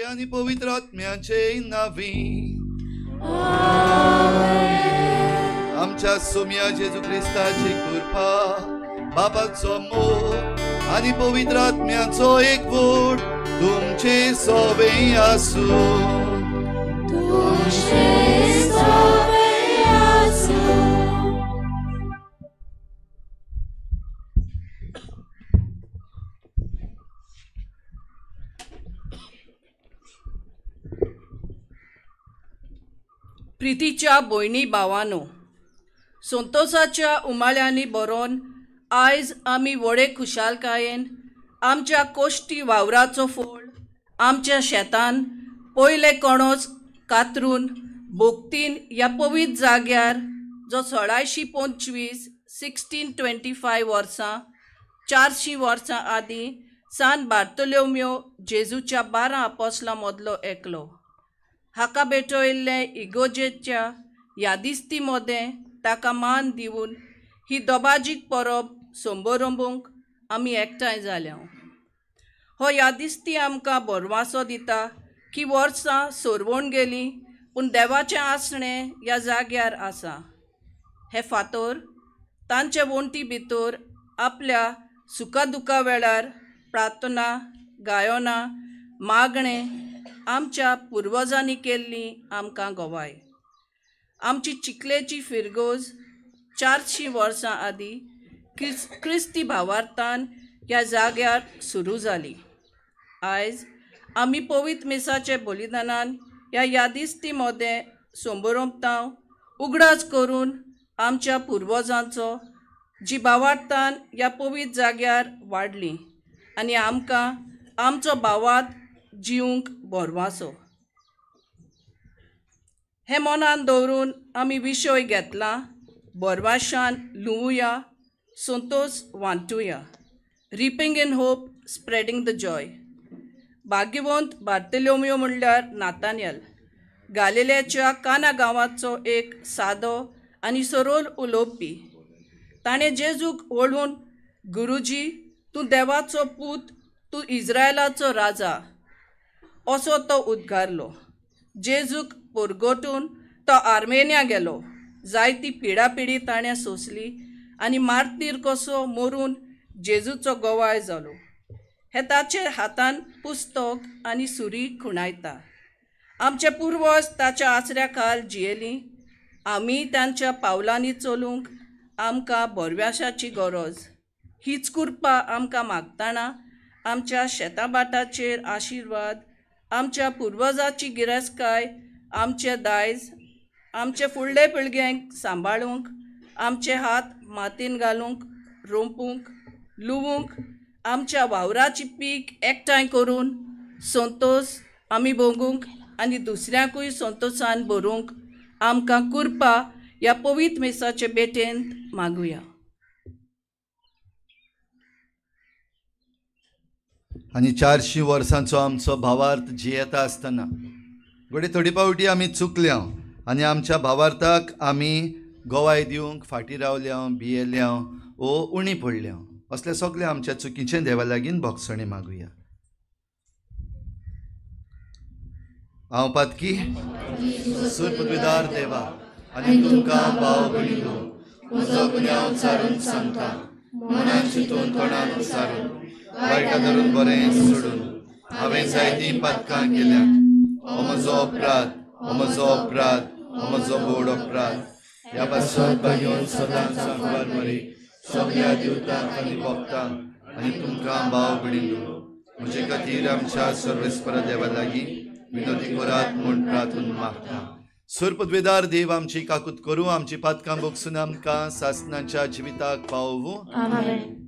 आणि पवित्र आत्म्याचे नावी आमच्या सोम्या जेजू क्रिस्ताची कृपा, बाबाचो मोग आणि पवित्र आत्म्याचो एकवट तुमचे सोबे आसूं. प्रितीच्या भयणी भावानो, संतोषाच्या उमाळ्यांनी बरोवन आयज आमी व्हडे खुशालकायेन आमच्या कोश्टी वावराचो फोड आमच्या शेतान पयले कणोस कातरून भोगतीन ह्या पवित्र जाग्यार जो 1625 1625 वर्सां 400 वर्सां आदीं सान बार्तोलोमियो जेजूच्या 12 आपोसलां मदलो एकलो हाका भेटयल्ले इगोजेच्या यादिस्ती मदें ताका मान दिवन ही दोबाजीक परब संबरंबूंक आमी एकठांय जाल्या. हो यादिस्ती आमकां भरवासो दिता की वर्सां सोरवण गेलीं पूण देवाचें आसणें ह्या जाग्यार आसा. हे फातोर तांचे वण्टी भितर आपल्या सुखा दुखा वेळार प्रार्थना, गायनां, मागणें आमच्या पुर्वजांनी केल्ली आमकां गवाय. आमची चिखलेची फिरगोज 400 वर्सां आदीं क्रिस्ती भावार्थान ह्या जाग्यार सुरू जाली. आयज आमी पवित्र मिसाचे बलिदानान ह्या यादिस्ती मदें संबरंबतांव उगडास करून आमच्या पुर्वजांचो जी भावार्थान ह्या पवित्र जाग्यार वाडली आनी आमकां आमचो भावार्थ जिवंक भरवासो. हें मनान दवरून आमी विशय घेतला, भरवाशान लुवया, Santosh वांटुया. Reaping in hope, spreading the joy. भाग्यवंत बार्तोलोमियो म्हणल्यार नातानियल, गालिलेच्या काना गांवाचो एक सादो आनी सरळ उलोवपी. ताणें जेजूक वळून, गुरुजी, तूं देवाचो पूत, तूं इस्रायलाचो राजा असो तो उद्गारलो. जेजूक परगटून तो आर्मेनिया गेलो. जायती पिडापिडी ताणें सोंसली आनी मार्तीर कसो मरून जेजूचो गवाय जालो. हे ताचे हातान पुस्तक आनी सुरी खुणायता. आमचे पुर्वज ताच्या आसऱ्या खाल जियेलीं. आमी तांच्या पावलांनी चलूंक आमकां भरव्याशाची गरज. हीच कृपा आमकां मागतना आमच्या शेताभाटाचेर आशिर्वाद, आमच्या पुर्वजाची गिरेस्तकाय, आमचे दायज आमचे फुडले पिळग्यांक सांबाळूंक, आमचे हात मातयेन घालूंक, रोंपूंक, लुवूंक, आमच्या वावराची पीक एकठांय करून संतोष आमी भोगूंक आनी दुसऱ्यांकूय संतोशान भरूंक आमकां कृपा ह्या पवित्र मिसाचे भेटेंत मागुया. आनी 400 वर्सांचो आमचो भावार्थ जियेता आसतना घडये थोडी फावटी आमी चुकल्या आनी आमच्या भावार्थाक आमी गवाय दिवंक फाटीं रावल्या, भियेल्या ओ उणी पडल्या. असले सगळे आमच्या चुकीचें देवा लागीं भोगसणें मागुया. हांव पातकी सुरपविदार देवा आनी तुमकां भाव भयणींनो म्हजो गुन्यांव उचारून सांगता, मनान चिंतून तोंडान उचारून वायटां धरून बरें सोडून हांवें जायतीं पातकां केल्यांत. हो म्हजो अपराध, हो म्हजो अपराध, हो म्हजो व्हड अपराध. ह्या पासत भाग्योन सदांच सांगवार मरी सगळ्या दिवतांक आनी भक्तांक आनी तुमकां भाव भयणींनो म्हजे खातीर आमच्या सर्वेस्परा देवा लागीं विनोदी करात म्हूण प्रार्थून मागता. सुरपदवेदार देव आमची काकूत करूं, आमची पातकां भोगसून आमकां सासनाच्या जिविताक पावोवं. आमेन.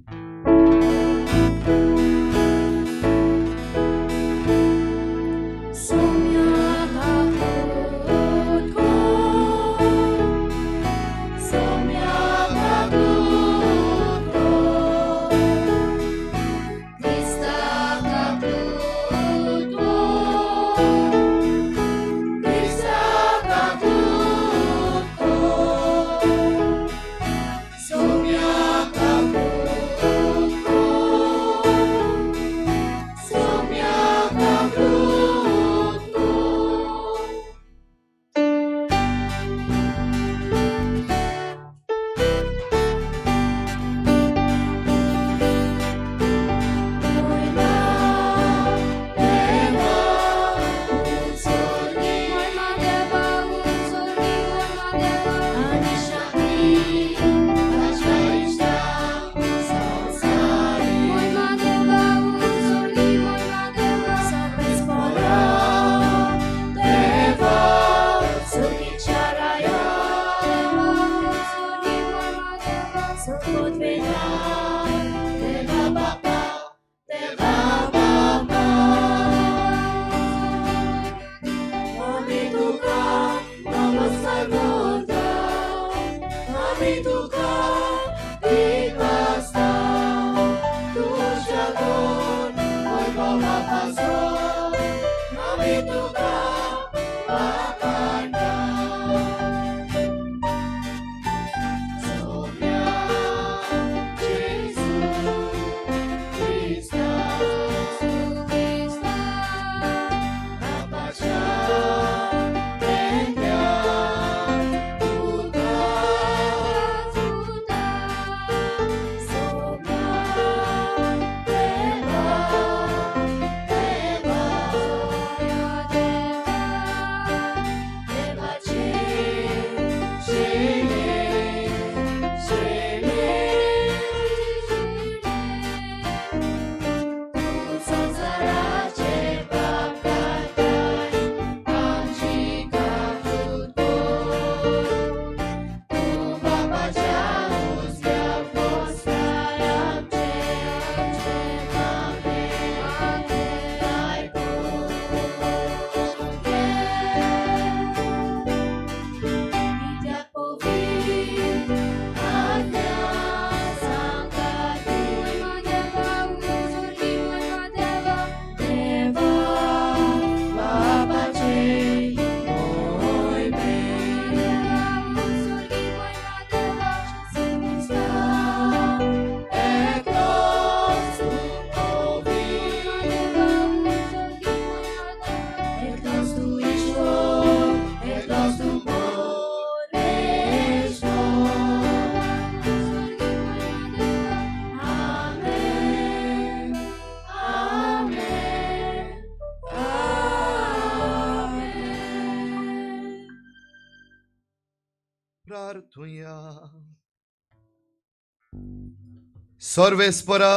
सर्वेस्परा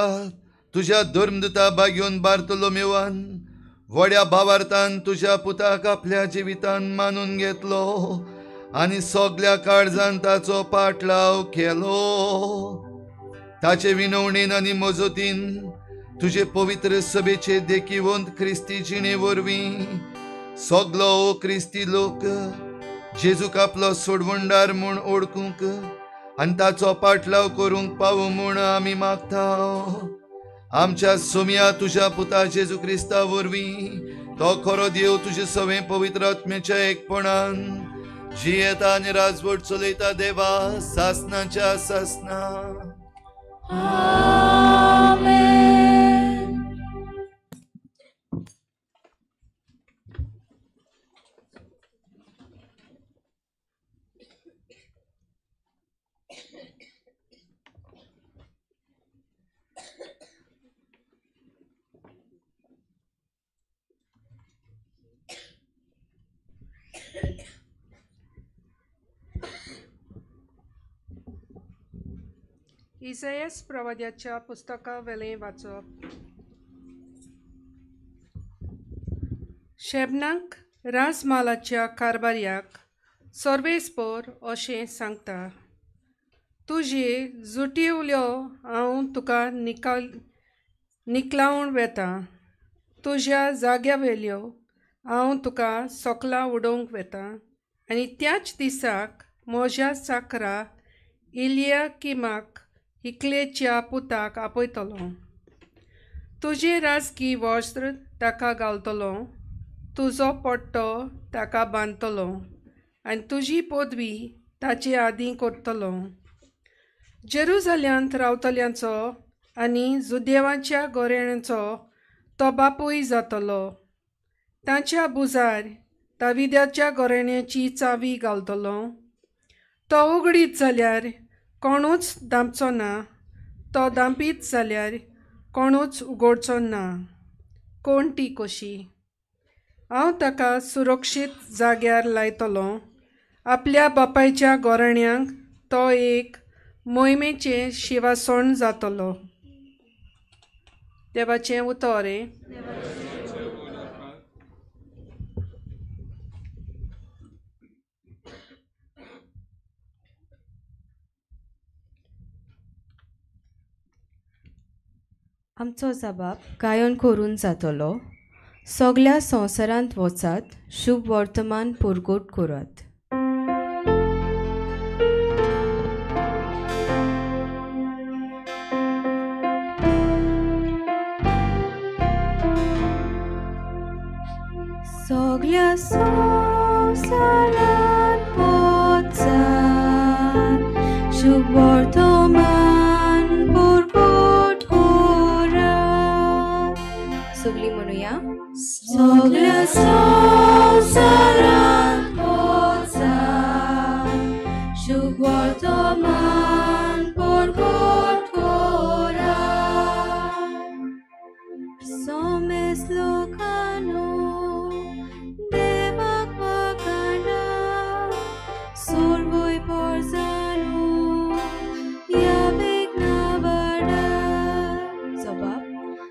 तुज्या धर्मदूता बागेवन बार्तोलोमेवान व्हड्या भावार्थान तुज्या पुताक आपल्या जिवितान मानून घेतलो आनी सगल्या काळजान ताचो पाटलाव केलो. ताचे विनवणेन आनी मजतीन तुजे पवित्र सभेचे देखीवंत क्रिस्ती जिणे वरवीं सगलो ओ क्रिस्ती लोक जेजूक आपलो सोडवणदार म्हूण ओळखूंक आनी ताचो पाटलाव करूंक पावो म्हूण आमी मागता. आमच्या सोम्या तुज्या पुता जेजू क्रिस्ता वरवीं तो खरो देव तुजे सवें पवित्र आत्म्याच्या एकपणान जियेता आनी राजवट चलयता देवा सासनाच्या सासना. आमेन. इसायास प्रवाद्याच्या पुस्तका वेलें वाचप. शेबनाक राजमालाच्या कारभार्याक सर्वेस्पोर अशें सांगता, तुजे जुटिवल्यो हांव तुका निकलावन वेता, तुज्या जाग्या वेल्यो हांव तुका सोकला उडोवंक वेता आनी त्याच दिसाक म्हज्या चाकरा इलियाकिमाक इकलेच्या पुताक आपयतलो. तुजें राजकी वस्त्र ताका घालतलो, तुजो पट्टो ताका बांदतलो आनी तुजी पदवी ताचे आदीं करतलो. जेरुजाल्यांत रावतल्यांचो आनी जुदेवाच्या गोरेण्यांचो तो बापूय जातलो. तांच्या बुजार दाविद्याच्या गोरेण्याची चावी घालतलो. तो उगडीत जाल्यार कोणूच दामचो ना, तो दांपीत जाल्यार कोणूच उगडचो ना. कोण ती कशी हांव ताका सुरक्षीत जाग्यार लायतलो. आपल्या बापायच्या गोरण्यांक तो एक मोहिमेचें शिवासण जातलो. देवाचें उतर हें. आमचो जबाब गायन करून जातलो. सगल्या संवसारांत वचात, शुभ वर्तमान पुरगोट करात. सगल्या संवसारांत वचात, शुभ वर्तमान पुरगोट करात. सगळी म्हणुया, सगल्या संवसारांत वचात, शुभ वर्तमान पुरगोट करात. सोमेस लोकांनो देवाक वखाणात, सर्वय पोरजानो यावेक नावाडात. जबाब,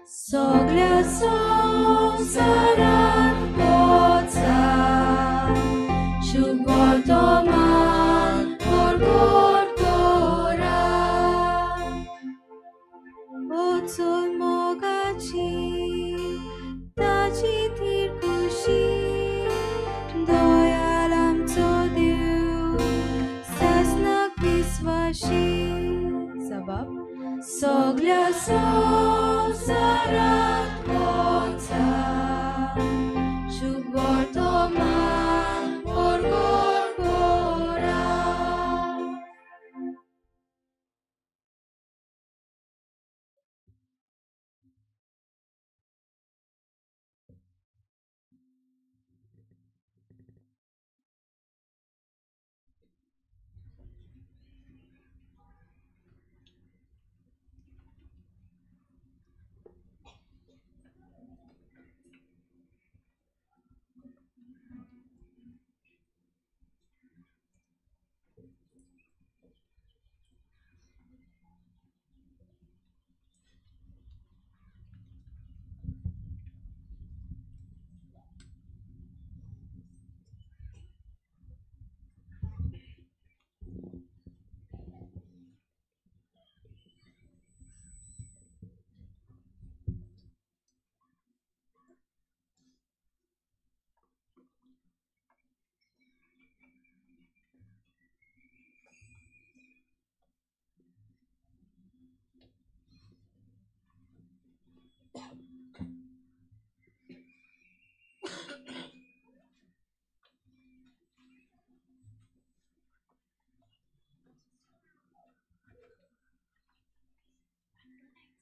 सगल्या संवसारांत वचात, शुभ वर्तमान पुरगोट करात. वचून मोगाची ताची थीर खुशी, दयाल आमचो देव सासनाक विस्वाशी. जबाब, सगल्या संवसारांत वचात, शुभ वर्तमान पुरगोट करात.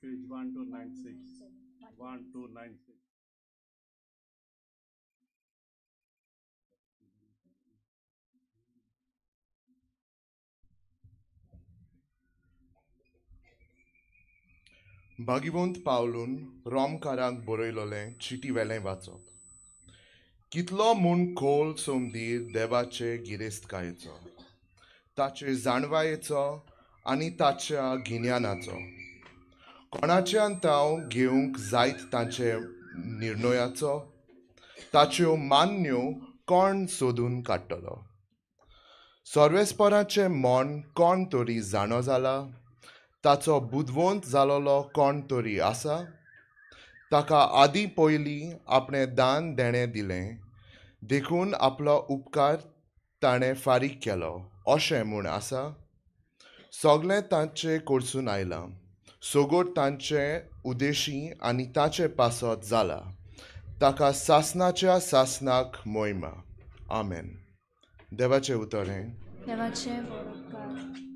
Page 1296. 1296. भागिवंत पावलून रोमकारांक बरयलोलें चिटी वेलें वाचप. कितलो म्हूण खोल सोमदीर देवाचे गिरेस्तकायेचो, ताचे जाणवायेचो आनी ताच्या गिन्यानाचो, कोणाच्यान तांव घेवंक जायत तांचे निर्णयाचो, ताच्यो मान्यो कोण सोदून काडटलो? सर्वेस्पराचें मन कोण तरी जाणो जाला? ताचो बुदवंत जालोलो कोण तरी आसा? ताका आदीं पयलीं आपणें दान देणें दिलें, देखून आपलो उपकार ताणें फारीक केलो अशें म्हूण आसा? सगळें तांचे कडसून आयलां, सगोट तांचे उदेशी आनी ताचे पासत जाला. ताका सासनाच्या सासनाक मोहिमा. आमेन. देवाचें उतर हें. देवाचें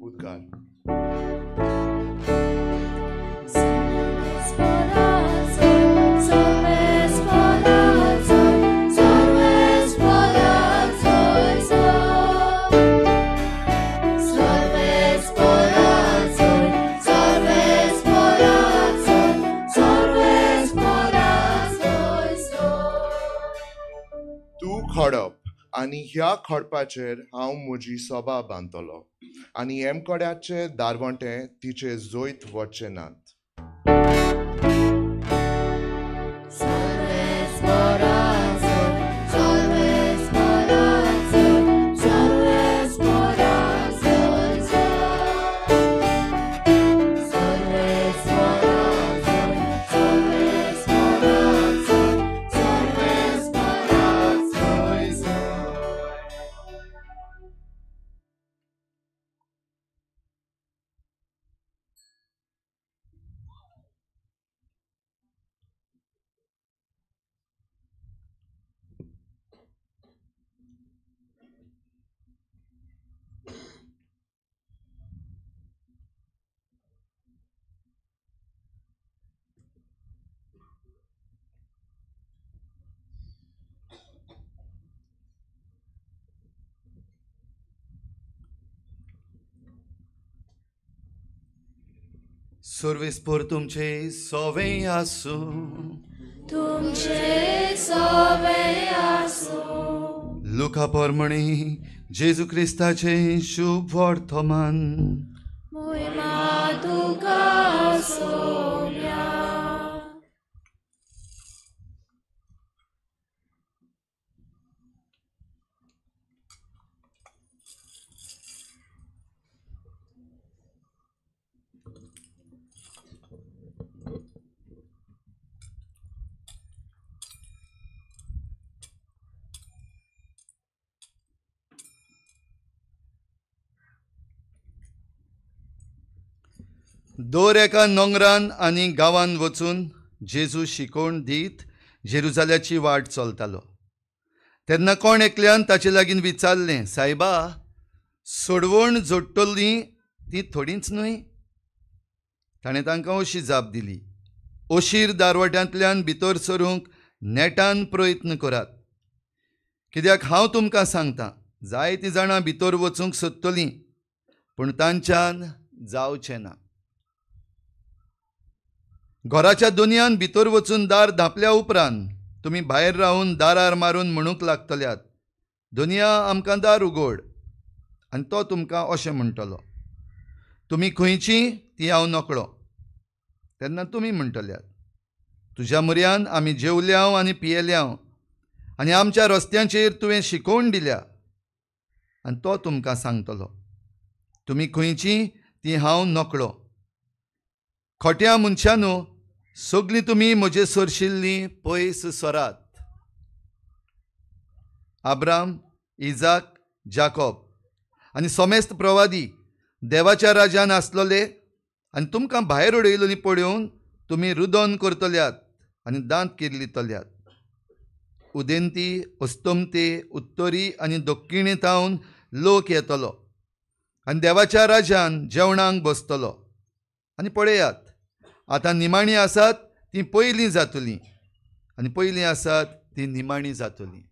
उद्गार. खडप आनी ह्या खडपाचेर हांव म्हजी सभा बांदतलो आनी हेमकड्याचे दारवंटे तिचे जैत वचचे नात. सर्वेस्पोर तुमचे सोवे आसूं, तुमचे सोवे आसूं. लुका परमणी जेजू क्रिस्ताचे शुभ वर्तमान. मोहिमा तुका सोम्या. दर एका नोंगरान आनी गांवान वचून जेजू शिकोवण दीत जेरुजाल्याची वाट चलतालो. तेन्ना कोण एकल्यान ताचे लागीं विचारलें, सायबा, सोडवण जोडटली ती थोडीच न्हय? ताणें तांकां अशी जाप दिली, अशीर दारवट्यांतल्यान भितर सरूंक नेटान प्रयत्न करात, कित्याक हांव तुमकां सांगतां, जायतीं जाणां भितर वचूंक सोदतलीं पूण तांच्यान जावचें ना. घराच्या दुनियान भितर वचून दार धांपल्या उपरांत तुमी भायर रावन दारार मारून म्हणूंक लागतल्यात, दुनिया आमकां दार उगड, आनी तो तुमकां अशें म्हणटलो, तुमी खंयची ती हांव नकळो. तेन्ना तुमी म्हणटल्यात, तुज्या म्हऱ्यान आमी जेवल्यांव आनी पियेल्यांव आनी आमच्या रस्त्यांचेर तुवें शिकोवन दिल्या. आनी तो तुमकां सांगतलो, तुमी खंयची ती हांव नकळो. खोट्या मनशानू, सगळीं तुमी म्हजे सरशिल्लीं पयस सरात. आब्राम, इजाक, जाकोब आनी समेस्त प्रवादी देवाच्या राजान आसलोले आनी तुमकां भायर उडयलोली पळोवन तुमी रुदन करतल्यात आनी दांत किर्लितल्यात. उदेंती, अस्तमते, उत्तरी आनी दक्षिणे थावन लोक येतलो आनी देवाच्या राजान जेवणाक बसतलो. आनी पळयात, आतां निमाणी आसात ती पयलीं जातलीं आनी पयलीं आसात ती निमाणी जातलीं.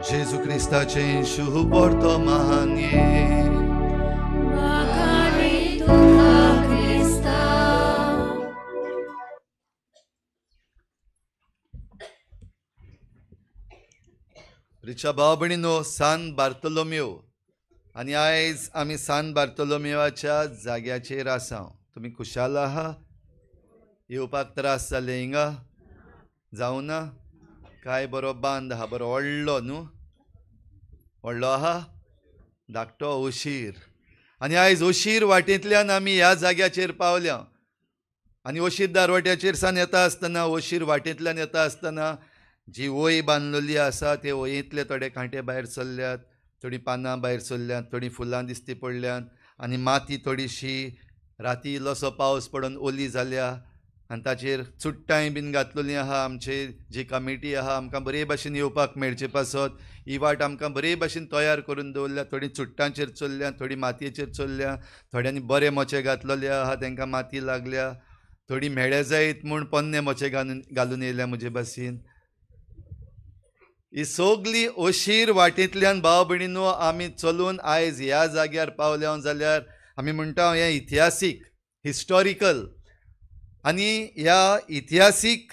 जेजू क्रिस्ताचें शुभ वर्तमान. रिचा भाव भयणीनो, सान बार्तोलोमेव आनी आयज आमी सान बार्तोलोमेवाच्या जाग्याचेर आसा. तुमी खुशाल आहा? येवपाक त्रास जाले हिंगा? जावं ना? काय बरो बांद आहा, बरो व्हडलो न्हू, व्हडलो आहा, धाकटो ओशीर. आनी आयज ओशीर वाटेंतल्यान आमी ह्या जाग्याचेर पावल्या. आनी ओशीर दारवट्याचेर सान येता आसतना, ओशीर वाटेंतल्यान येता आसतना जी वय बांदलेली आसा ते वयेंतले थोडे कांटे भायर सरल्यात, थोडीं पानां भायर सरल्यात, थोडीं फुलां दिसती पडल्यात आनी माती थोडीशी राती इल्लोसो पावस पडून ओली जाल्या आनी ताचेर चुट्टांय बीन घातलेलीं आहा. आमची जी कमिटी आहा आमकां बरे भाशेन येवपाक मेळचे पासत ही वाट आमकां बरे भाशेन तयार करून दवरल्या. थोडीं चुट्टांचेर चल्ल्या, थोडीं मातयेचेर चल्ल्या, थोड्यांनी बरे मोचे घातलेले आहा तांकां माती लागल्या, थोडीं म्हेळे जायत म्हूण पोन्ने मोचे घालून येयल्या म्हजे भाशेन. ही सगली ओशीर वाटेंतल्यान भाव भयणीनो आमी चलून आयज ह्या जाग्यार पावल्या जाल्यार आमी म्हणटा हें इतिहासीक, हिस्टॉरिकल. आनी ह्या इतिहासीक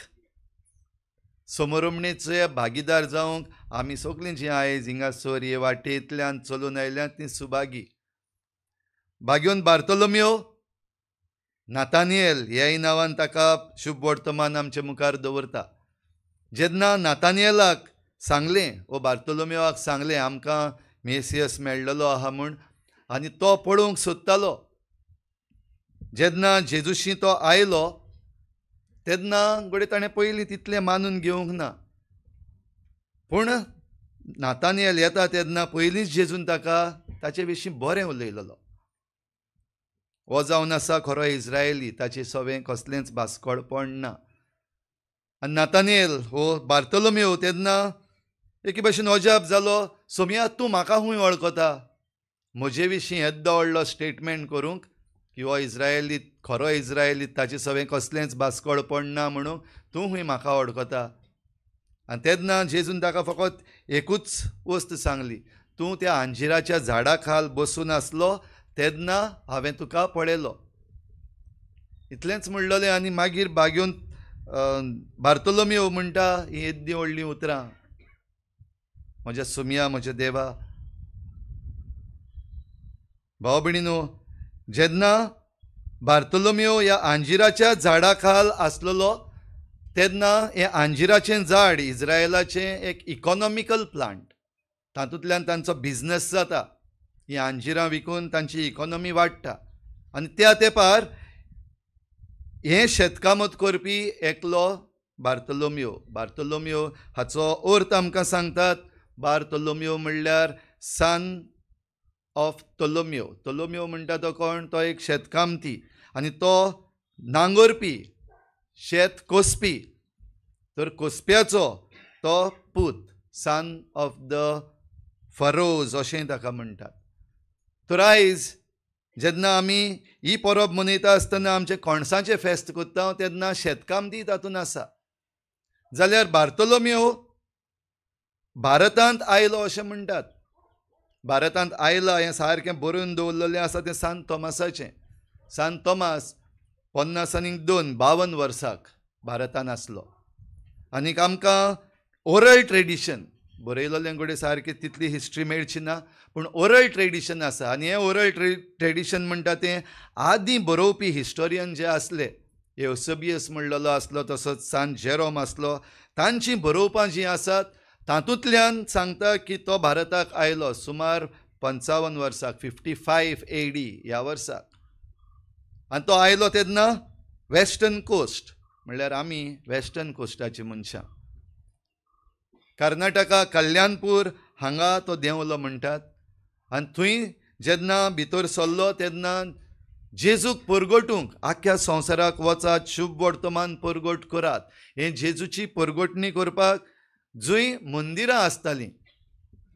समरमणेचे भागीदार जावंक आमी सगलीं जीं आयज हिंगासर हे वाटेंतल्यान चलून आयल्यात तीं सुभागी. भाग्योन बार्तोलोमेव नातानियल ह्याय नांवान ताका शुभ वर्तमान आमचे मुखार दवरता. जेन्ना नातानियलाक सांगलें वो बार्तोलोमेवाक सांगलें आमकां मेसियस मेळ्ळलो आहा म्हूण, आनी तो पळोवंक सोदतालो. जेन्ना जेजूशी तो आयलो तेन्ना घडये ताणें पयलीं तितलें मानून घेवंक ना, पूण नातानियल येता तेन्ना पयलींच जेजून ताका ताचे विशीं बरें उलयलेलो. हो जावन आसा खरो इस्रायली, ताचे सवें कसलेंच भास्कळपण ना. आनी नातानियल हो बार्तोलोमेव तेन्ना एके भाशेन अजाप जालो, सोमया तूं म्हाका खूंय वळखता? म्हजे विशीं येद्दो व्हडलो स्टेटमेंट करूंक की हो इस्रायली खरो इस्रायली, ताचे सवें कसलेंच भास्कळपण ना म्हणून तूं खूंय म्हाका वळखता? आनी तेन्ना जेजून ताका फकत एकूच वस्त सांगली, तूं त्या अंजिराच्या झाडा खाल बसून आसलो तेन्ना हांवें तुका पळयलो. इतलेंच म्हणलेलें. आनी मागीर बागेवन बार्तोलोमेव म्हणटा ही येद्दी व्हडलीं उतरां, म्हज्या सुमया, म्हज्या देवा. भाव भयणीनो, जेन्ना बार्तोलोमेव ह्या अंजिराच्या झाडा खाल आसलेलो तेन्ना हें अंजिराचें झाड इस्रायलाचें एक इकॉनॉमिकल प्लांट, तातूंतल्यान तांचो बिजनस जाता. ही अंजिरां विकून तांची इकॉनॉमी वाडटा. आनी त्या तेंपार हें शेतकामत करपी एकलो बार्तोलोमेव. बार्तोलोमेव हाचो अर्थ आमकां सांगतात, बार्तोलोमेव म्हणल्यार सन ऑफ तोलोम्यो. तोलोम्यो म्हणटा तो कोण? तो एक शेतकामती आनी तो नांगोरपी, शेत कोसपी. तर कोसप्याचो तो पूत, सन ऑफ the फरोज अशें ताका म्हणटात. तर आयज जेन्ना आमी ही परब मनयता आसतना आमचें कणसाचें फेस्त करता तेन्ना शेतकामती तातूंत आसा. जाल्यार बार्तोलोमेव भारतांत आयलो अशें म्हणटात. भारतांत आयला हें सारकें बरोवन दवरलेलें आसा तें सांत तोमासाचें. सांत तोमास 50 आनी 2 52 वर्साक भारतांत आसलो. आनीक आमकां ओरल ट्रेडिशन बरयलेलें घडये सारकें तितली हिस्ट्री मेळची ना, पूण ओरल ट्रेडिशन आसा. आनी हें ओरल ट्रेडिशन म्हणटा तें आदीं बरोवपी हिस्टोरियन जे आसले, एवसबियस म्हणलेलो आसलो, तसोच सांत जेरोम आसलो, तांचीं बरोवपां जीं आसात तातूंतल्यान सांगता की तो भारताक आयलो सुमार 55 वर्साक, 55 AD ह्या वर्साक. आनी तो आयलो तेन्ना वेस्टर्न कोस्ट, म्हणल्यार आमी वेस्टर्न कोस्टाची मनशां, कर्नाटका कल्याणपूर हांगा तो देंवलो म्हणटात. आनी थंय जेन्ना भितर सरलो तेन्ना जेजूक परगटूंक आख्ख्या संवसाराक वचात, शुभ वर्तमान परगट करात, हें जेजूची परगटणी करपाक जंय मंदिरां आसतालीं,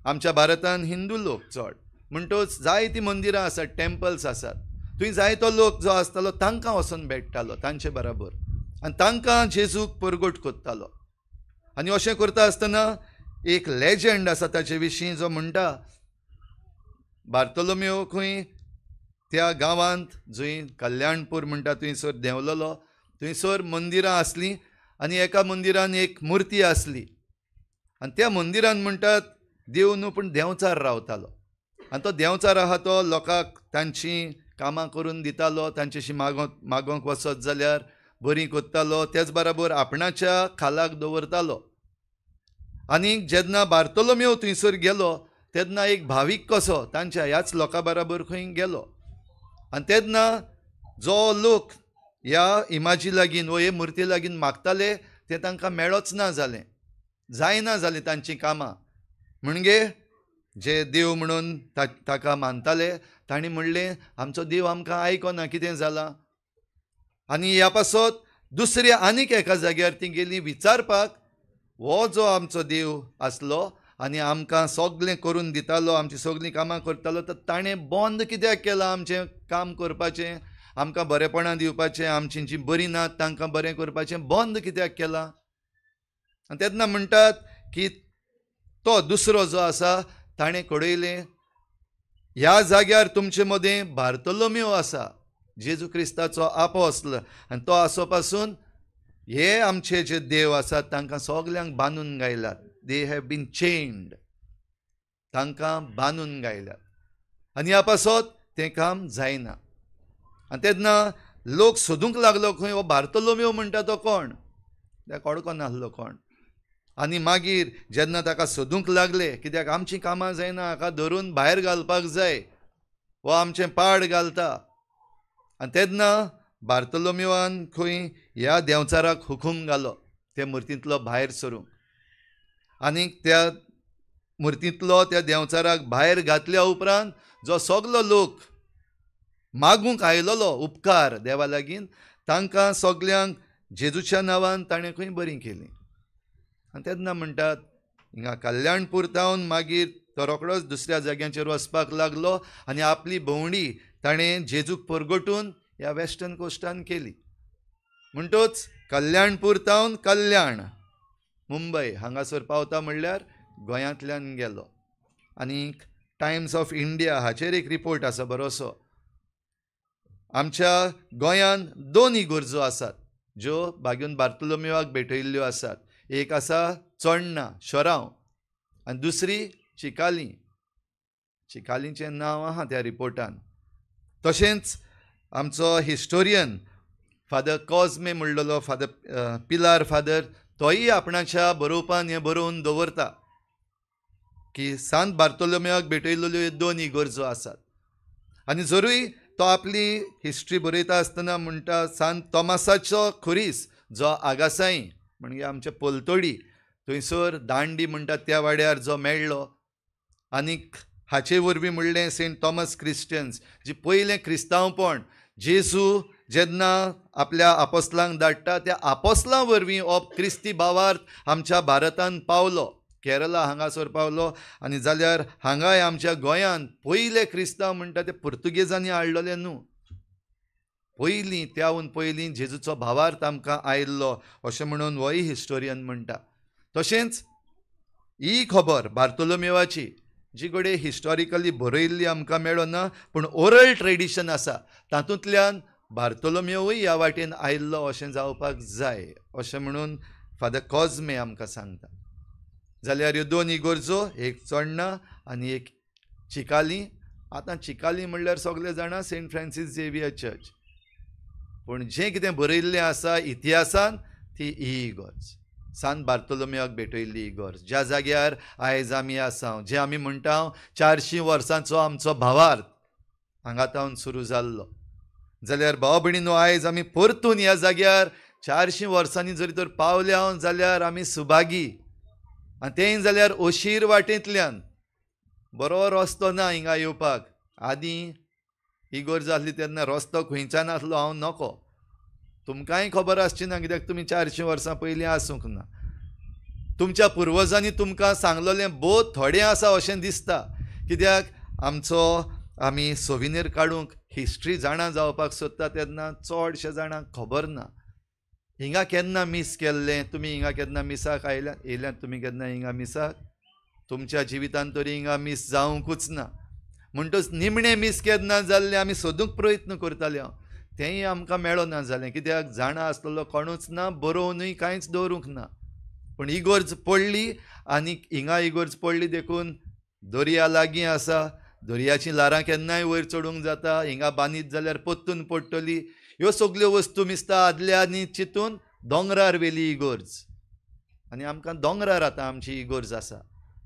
आमच्या भारतान हिंदू लोक चड म्हणटोच जायतीं मंदिरां आसात, टेम्पल्स आसात, थंय जायतो लोक जो आसतालो तांकां वचून भेट्टालो तांचे बराबर आनी तांकां जेजूक परगट करतालो. आनी अशें करता आसतना एक लेजंड आसा ताचे विशीं जो म्हणटा बार्तोलोमेव खंय त्या गांवांत जंय कल्याणपूर म्हणटा थंयसर देंवलेलो, थंयसर मंदिरां आसलीं आनी एका मंदिरान एक मुर्ती आसली आनी त्या मंदिरान म्हणटात देव न्हू पूण देंवचार रावतालो आनी तो देंवचार आहा तो लोकांक तांचीं कामां करून दितालो, तांच्याशी मागोवंक वचत जाल्यार बरीं करतालो, त्याच बराबर आपणाच्या खालाक दवरतालो. आनी जेन्ना बार्तोलोमेव थंयसर गेलो तेन्ना एक भावीक कसो तांच्या ह्याच लोकां बराबर खंय गेलो आनी तेन्ना जो लोक ह्या इमाजी लागीं वो हे मुर्ती लागीं मागताले ते तांकां मेळच ना जालें, जायना जालीं तांचीं कामां. म्हणजे जे देव म्हणून ताका मानताले तांणी म्हणलें आमचो देव आमकां आयकना, कितें जालां. आनी ह्या पासत दुसऱ्या आनीक एका जाग्यार ती गेली विचारपाक, हो जो आमचो देव आसलो आनी आमकां सगळें करून दितालो, आमचीं सगळीं कामां करतालो, तर ताणें बंद कित्याक केलां आमचें काम करपाचें, आमकां बरेपणां दिवपाचें, आमचीं जीं बरीं नात तांकां बरें करपाचें बंद कित्याक केलां. आनी तेन्ना म्हणटात की तो दुसरो जो आसा ताणें कळयलें ह्या जाग्यार तुमचे मदें बार्तोलोमेव आसा, जेजू क्रिस्ताचो आपोस्ल, आनी तो आसो पासून हे आमचे जे देव आसात तांकां सगल्यांक बांदून गायल्यात, they have been chained, तांकां बांदून गायल्यात आनी ह्या पासत तें काम जायना. आनी तेन्ना लोक सोदूंक लागलो खंय हो बार्तोलोमेव म्हणटा तो कोण, त्या कोडको नासलो कोण. आनी मागीर जेन्ना ताका सोदूंक लागले कित्याक आमचीं कामां जायना, हाका धरून भायर घालपाक जाय, हो आमचें पाड घालता. आनी तेन्ना बार्तोलोमेवान खंय ह्या देंवचाराक हुकूम घालो त्या मुर्तींतलो भायर सरूंक, आनी त्या मुर्तींतलो त्या देंवचाराक भायर घातल्या उपरांत जो सगलो लोक मागूंक आयलोलो उपकार देवा लागीं तांकां सगल्यांक जेजूच्या नांवान ताणें खंय बरीं केलीं. आनी तेन्ना म्हणटात हिंगा कल्याणपूर तावन मागीर तो रोखडोच दुसऱ्या जाग्यांचेर वचपाक लागलो आनी आपली भोंवडी ताणें जेजूक परगटून ह्या वेस्टर्न कोस्टान केली. म्हणटोच कल्याणपूर तावन कल्याण मुंबय हांगासर पावता म्हणल्यार गोंयांतल्यान गेलो. आनी टायम्स ऑफ इंडिया हाचेर एक रिपोर्ट आसा बरोसो, आमच्या गोंयांत दोन इगर्जो आसात ज्यो बागून बार्तोलोमेवाक भेटयल्ल्यो आसात, एक आसा चोडणा शोरांव आनी दुसरी चिकाली, चिकालीचें नांव आहा त्या रिपोर्टान. तशेंच आमचो हिस्टोरियन फादर कॉजमे म्हणलेलो फादर पिलार फादर तोय आपणाच्या बरोवपान हें बरोवन दवरता की सांत बार्तोलोमेवाक भेटयल्ल्यो दोन इगर्जो आसात. आनी जरूय तो आपली हिस्ट्री बरयता आसतना म्हणटा सांत तोमासाचो खुरीस जो आगासाई म्हणजे आमचे पलतोडी थंयसर दांडी म्हणटा त्या वाड्यार जो मेळ्ळो, आनीक हाचे वरवीं म्हणलें सेंट थॉमस क्रिस्टियन्स जी पयलें क्रिस्तांवपण जेजू जेन्ना आपल्या आपोस्लांक धाडटा त्या आपोस्लां वरवीं हो क्रिस्ती भावार्थ आमच्या भारतान पावलो, केरला हांगासर पावलो. आनी जाल्यार हांगाय आमच्या गोंयांत पयले क्रिस्तांव म्हणटा ते पुर्तुगेजांनी हाडलेले न्हू, पयलीं त्याहून पयलीं जेजूचो भावार्थ आमकां आयिल्लो अशें म्हणून होय हिस्टोरियन म्हणटा. तशेंच ही खबर बार्तोलोमेवाची जी कडेन हिस्टॉरिकली बरयल्ली आमकां मेळना पूण ओरल ट्रेडिशन आसा तातूंतल्यान बार्तोलोमेवूय ह्या वाटेन आयिल्लो अशें जावपाक जाय अशें म्हणून फादर कॉजमे आमकां सांगता. जाल्यार ह्यो दोन इगर्जो, एक चोडणा आनी एक चिकाली. आतां चिकाली म्हणल्यार सगळे जाणां सेंट फ्रांसीस झेवियर चर्च, पूण जें कितें बरयल्लें आसा इतिहासान ती ही इगर्ज सांत बार्तोलोमेवाक भेटयल्ली इगर्ज, ज्या जाग्यार आयज आमी आसा, जे आमी म्हणटा 400 वर्सांचो आमचो भावार्थ हांगा तावन सुरू जाल्लो. जाल्यार भाव भयणीनो आयज आमी परतून ह्या जाग्यार 400 वर्सांनी जरी तर पावल्या जाल्यार आमी सुभागी. आनी तेंय जाल्यार अशीर वाटेंतल्यान, बरो रस्तो ना हिंगा येवपाक. आदीं इगर्ज आसली तेन्ना रस्तो खंयच्यान आसलो हांव नको, तुमकांय खबर आसची ना कित्याक तुमी 400 वर्सां पयलीं आसूंक ना. तुमच्या पुर्वजांनी तुमकां सांगलेलें भोव थोडें आसा अशें दिसता, कित्याक आमचो आमी सोविनीर काडूंक हिस्ट्री जाणा जावपाक सोदता तेन्ना चडशे जाणांक खबर ना हिंगा केन्ना मीस केल्लें. तुमी हिंगा केन्ना मिसाक आयल्या येयल्यात? तुमी केन्ना हिंगा मिसाक? तुमच्या जिवितान तरी हिंगा मीस जावंकूच ना. म्हणटच निमणें मीस केन्ना जाल्लें आमी सोदूंक प्रयत्न करताले हांव, तेंय आमकां मेळना जालें. कित्याक जाणा आसलेलो कोणूच ना, बरोवनूय कांयच दवरूंक ना. पूण इगोर्ज पडली आनी हिंगा इगोर्ज पडली देखून दर्या लागीं आसा, दर्याचीं ल्हारां केन्नाय वयर चडूंक जाता, हिंगा बांदीत जाल्यार परतून पडटली. ह्यो सगल्यो वस्तू मिसता आदल्या आनी चिंतून दोंगरार व्हेली इगोर्ज आनी आमकां दोंगरार आतां आमची इगोर्ज आसा.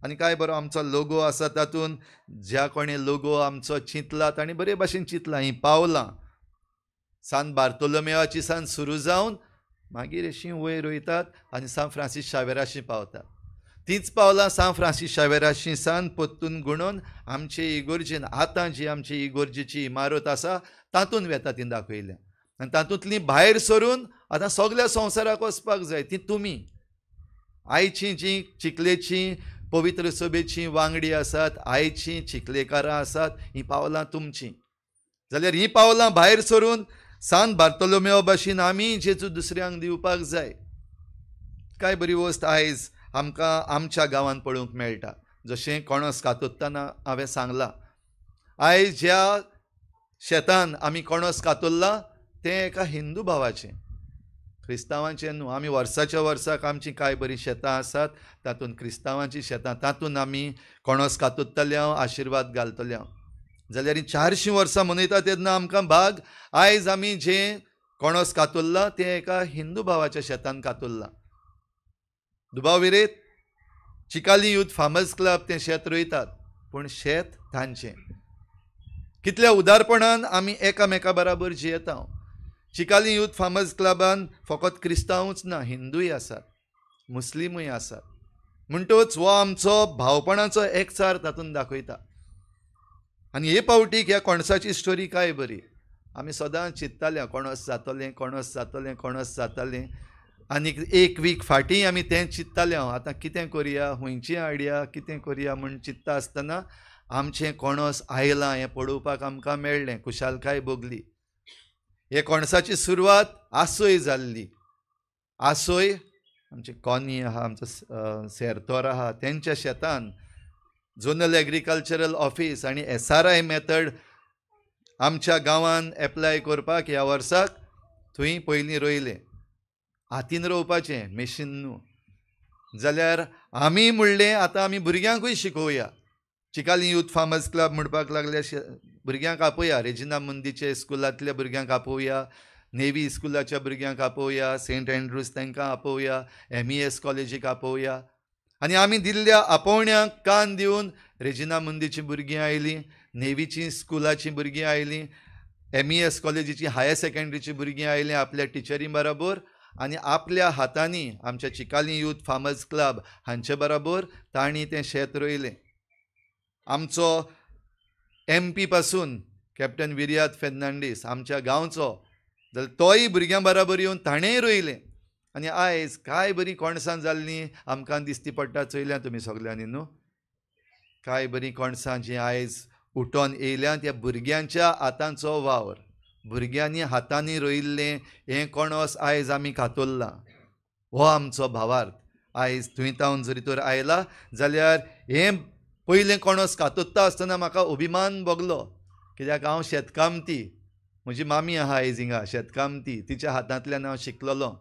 आनी काय बरो आमचो लोगो आसा, तातूंत ज्या कोणें लोगो आमचो चिंतला ताणें बरे भाशेन चिंतला. हीं पावलां सान बार्तोलोमेवाची सान सुरू जावन मागीर अशीं वयर वयतात आनी सान फ्रांसीस शावेराशी पावतात. तींच पावलां सान फ्रांसीस शावेराशी सान परतून गुणोन आमचे इगोर्जेन आतां जी आमची इगोर्जेची इमारत आसा तातूंत वेता ती दाखयल्या. आनी तातूंतली भायर सरून आतां सगल्या संवसाराक वचपाक जाय. ती तुमी आयची जी चिखलेची पवित्र सभेची वांगडी आसात, आयची चिखलेकारां आसात, हीं पावलां तुमचीं. जाल्यार हीं पावलां भायर सरून सान बार्तोलोमेवा भाशेन आमी जेजू दुसऱ्यांक दिवपाक जाय. काय बरी वस्त आयज आमकां आमच्या गांवांत पळोवंक मेळटा. जशें कोणस कातोत्ताना हांवें सांगलां, आयज ज्या शेतान आमी कोणस कातोल्लां तें एका हिंदू भावाचें, क्रिस्तांवांचें न्हू. आमी वर्साच्या वर्साक आमचीं कांय बरीं शेतां आसात, तातूंत क्रिस्तांवांचीं शेतां, तातूंत आमी कोणस कातोत्तले हांव, आशिर्वाद घालतले हांव. जाल्यार 400 वर्सां मनयता तेन्ना आमकां भाग आयज आमी जें कोणस कातोल्लां तें एका हिंदू भावाच्या शेतान कातोल्लां. दुबाव विरेत चिकाली यूथ फार्मर्स क्लब तें शेत रोयतात, पूण शेत तांचें. कितल्या उदारपणान आमी एकामेका बराबर जियेता. चिकाली यूथ फार्मर्स क्लबान फकत क्रिस्तांवूच ना, हिंदूय आसात, मुस्लिमूय आसात. म्हणटच हो आमचो भावपणाचो एकचार तातूंत दाखयता. आनी हे पावटीक ह्या कोणसाची स्टोरी काय बरी. आमी सदांच चिंत्ताले कोणस जातलें, कोणस जातलें, कोणस जातलें. आनी एक वीक फाटीं आमी तें चिंत्ताले हांव, आतां कितें करया, खंयची हाडया, कितें करया म्हूण चिंत्ता आसतना आमचें कोणस आयलां हें पळोवपाक आमकां मेळ्ळें, खुशालकाय भोगली. हे कोणसाची सुरवात आसोय जाल्ली. आसोय आमचे कॉनी आहा, आमचो सेरतोर आहा, तेंच्या शेतान झोनल एग्रीकल्चरल ऑफीस आनी SRI method आमच्या गांवान एप्लाय करपाक ह्या वर्साक थंय पयलीं रोयलें. हातीन रोवपाचें, मेशीन न्हू. जाल्यार आमी म्हणलें आतां आमी भुरग्यांकूय शिकोवया. चिकाली यूथ फार्मर्स क्लब म्हणपाक लागले, भुरग्यांक आपोवया, रेजिना मुंदीचे स्कुलांतल्या भुरग्यांक आपोवया, नेवी स्कुलाच्या भुरग्यांक आपोवया, सेंट एन्ड्रूज तांकां आपोवया, MES कॉलेजीक आपोवया. आनी आमी दिल्ल्या आपोवण्याक कान दिवन रेजिना मुंदीचीं भुरगीं आयलीं, नेवीचीं स्कुलाचीं भुरगीं आयलीं, MES कॉलेजीचीं हायर सेकेंडरीचीं भुरगीं आयलीं आपल्या टिचरी बराबर आनी आपल्या हातांनी आमच्या चिकाली यूथ फार्मर्स क्लब हांचे बराबर तांणी तें शेत रोयलें. आमचो MP पासून कॅप्टन विर्याद फेर्नांडीस आमच्या गांवचो, जाल्यार तोय भुरग्यां बराबर येवन ताणेंय रोयलें. आनी आयज काय बरीं कोणसां जाल्लीं आमकां दिसती पडटा. चोयल्या तुमी सगल्यांनी न्हू, काय बरीं कोणसां जीं आयज उठोन येयल्या त्या भुरग्यांच्या हातांचो वावर, भुरग्यांनी हातांनी रोयिल्लें हें कोणस आयज आमी कातोल्लां. हो आमचो भावार्थ. आयज थंय तावन जरी तर आयला जाल्यार हें पयलें कोणस कातोत्ता आसतना म्हाका अभिमान भोगलो, कित्याक हांव शेतकामती. म्हजी मामी आहा आयज हिंगा शेतकामती, तिच्या हातांतल्यान हांव शिकलेलो.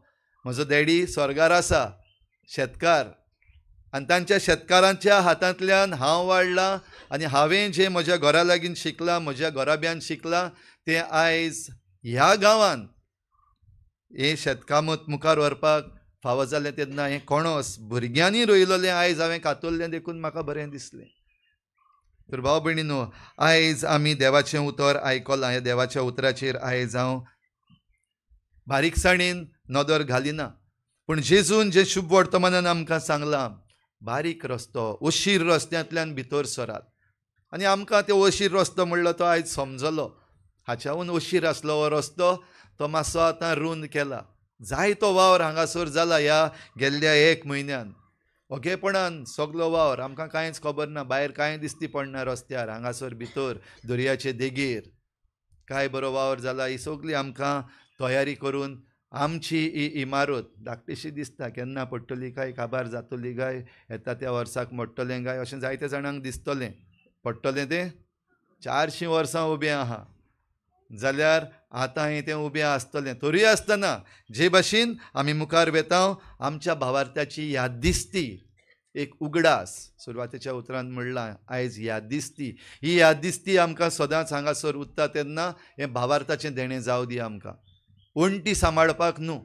म्हजो डॅडी स्वर्गार आसा, शेतकार, आनी तांच्या शेतकारांच्या हातांतल्यान हांव वाडलां आनी हांवें जें म्हज्या घरा लागीं शिकलां, म्हज्या घराब्यान शिकलां, तें आयज ह्या गांवान हें शेतकामत मुखार व्हरपाक फावो जालें. तेन्ना हें कोणस भुरग्यांनी रोयलेलें आयज हांवें कातोल्लें देखून म्हाका बरें दिसलें. तर भाव भयणीनो, आयज आमी देवाचें उतर आयकलां. ह्या देवाच्या उतराचेर आयज हांव बारीकसाणेन नदर घालिना, पूण जेजून जें शुभ वर्तमानान आमकां सांगलां, बारीक रस्तो, अशीर रस्त्यांतल्यान भितर सरात. आनी आमकां ते अशीर रस्तो म्हणलो तो आयज समजलो. हाच्याहून अशीर आसलो हो रस्तो, तो मातसो आतां रूंद केला. जायतो वावर हांगासर जाला ह्या गेल्ल्या एक म्हयन्यान. ओगेपणान सगलो वावर, आमकां कांयच खबर ना, भायर कांय दिसती पडना रस्त्यार, हांगासर भितर दर्याचे देगेर काय बरो वावर जाला. ही सगली आमकां तयारी करून आमची ही इमारत धाकटीशी दिसता, केन्ना पडटली काय, काबार जातली काय, येता त्या वर्साक मोडटलें काय, अशें जायते जाणांक दिसतलें. पडटलें तें 400 वर्सां उबें आहा जाल्यार आतां हें तें उबें आसतलें. तरी आसतना जे भाशेन आमी मुखार वेता, आमच्या भावार्थ्याची याद दिसती एक उगडास, सुरवातेच्या उतरान म्हणलां आयज याद दिसती, ही याद दिसती आमकां सदांच हांगासर उरता तेन्ना हें भावार्थाचें देणें जावं दी आमकां. वण्टी सांबाळपाक न्हू,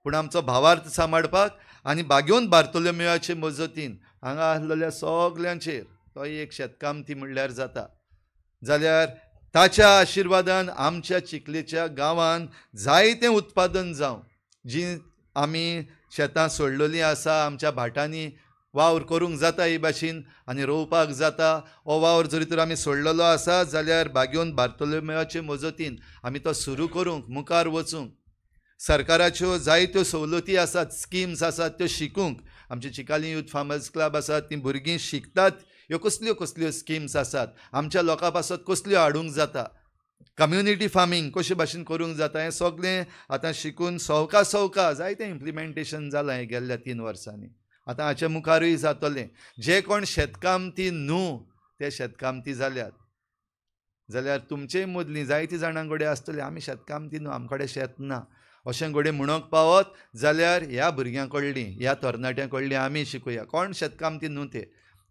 पूण आमचो भावार्थ सांबाळपाक आनी बागेवन बार्तोलोमेवाचे मजतीन हांगा आसलेल्या सगल्यांचेर, तोय एक शेतकामती म्हणल्यार जाता, जाल्यार ताच्या आशिर्वादान आमच्या चिखलेच्या गांवान जायतें उत्पादन जावं. जी आमी शेतां सोडलेलीं आसा, आमच्या भाटांनी वावर करूंक जाता ही भाशेन आनी रोवपाक जाता, हो वावर जरी तर आमी सोडलेलो आसा जाल्यार बागेवन बार्तोलोमेवाचे मजतीन आमी तो सुरू करूंक मुखार वचूंक सरकाराच्यो जायत्यो सवलती आसात, स्किम्स आसात, त्यो शिकूंक आमचे चिकाली यूथ फार्मर्स क्लब आसात, तीं भुरगीं शिकतात ह्यो कसल्यो कसल्यो स्किम्स आसात, आमच्या लोकां पासत कसल्यो हाडूंक जाता, कम्युनिटी फार्मींग कशे भाशेन करूंक जाता, हें सगळें आतां शिकून सवका सवका जायतें इम्प्लिमेंटेशन जालां हें गेल्ल्या 3 वर्सांनी. आतां हाचे मुखारूय जातलें. जे कोण शेतकामती न्हू ते शेतकामती जाल्यात जाल्यार तुमचे मदलीं जायतीं जाणां कडेन आसतलीं आमी शेतकामती न्हू, आमचे कडेन शेत ना अशें घडये म्हणूंक पावत जाल्यार ह्या भुरग्यां कडलीं, ह्या तरणाट्यां कडलीं आमी शिकूया. कोण शेतकामती न्हू ते,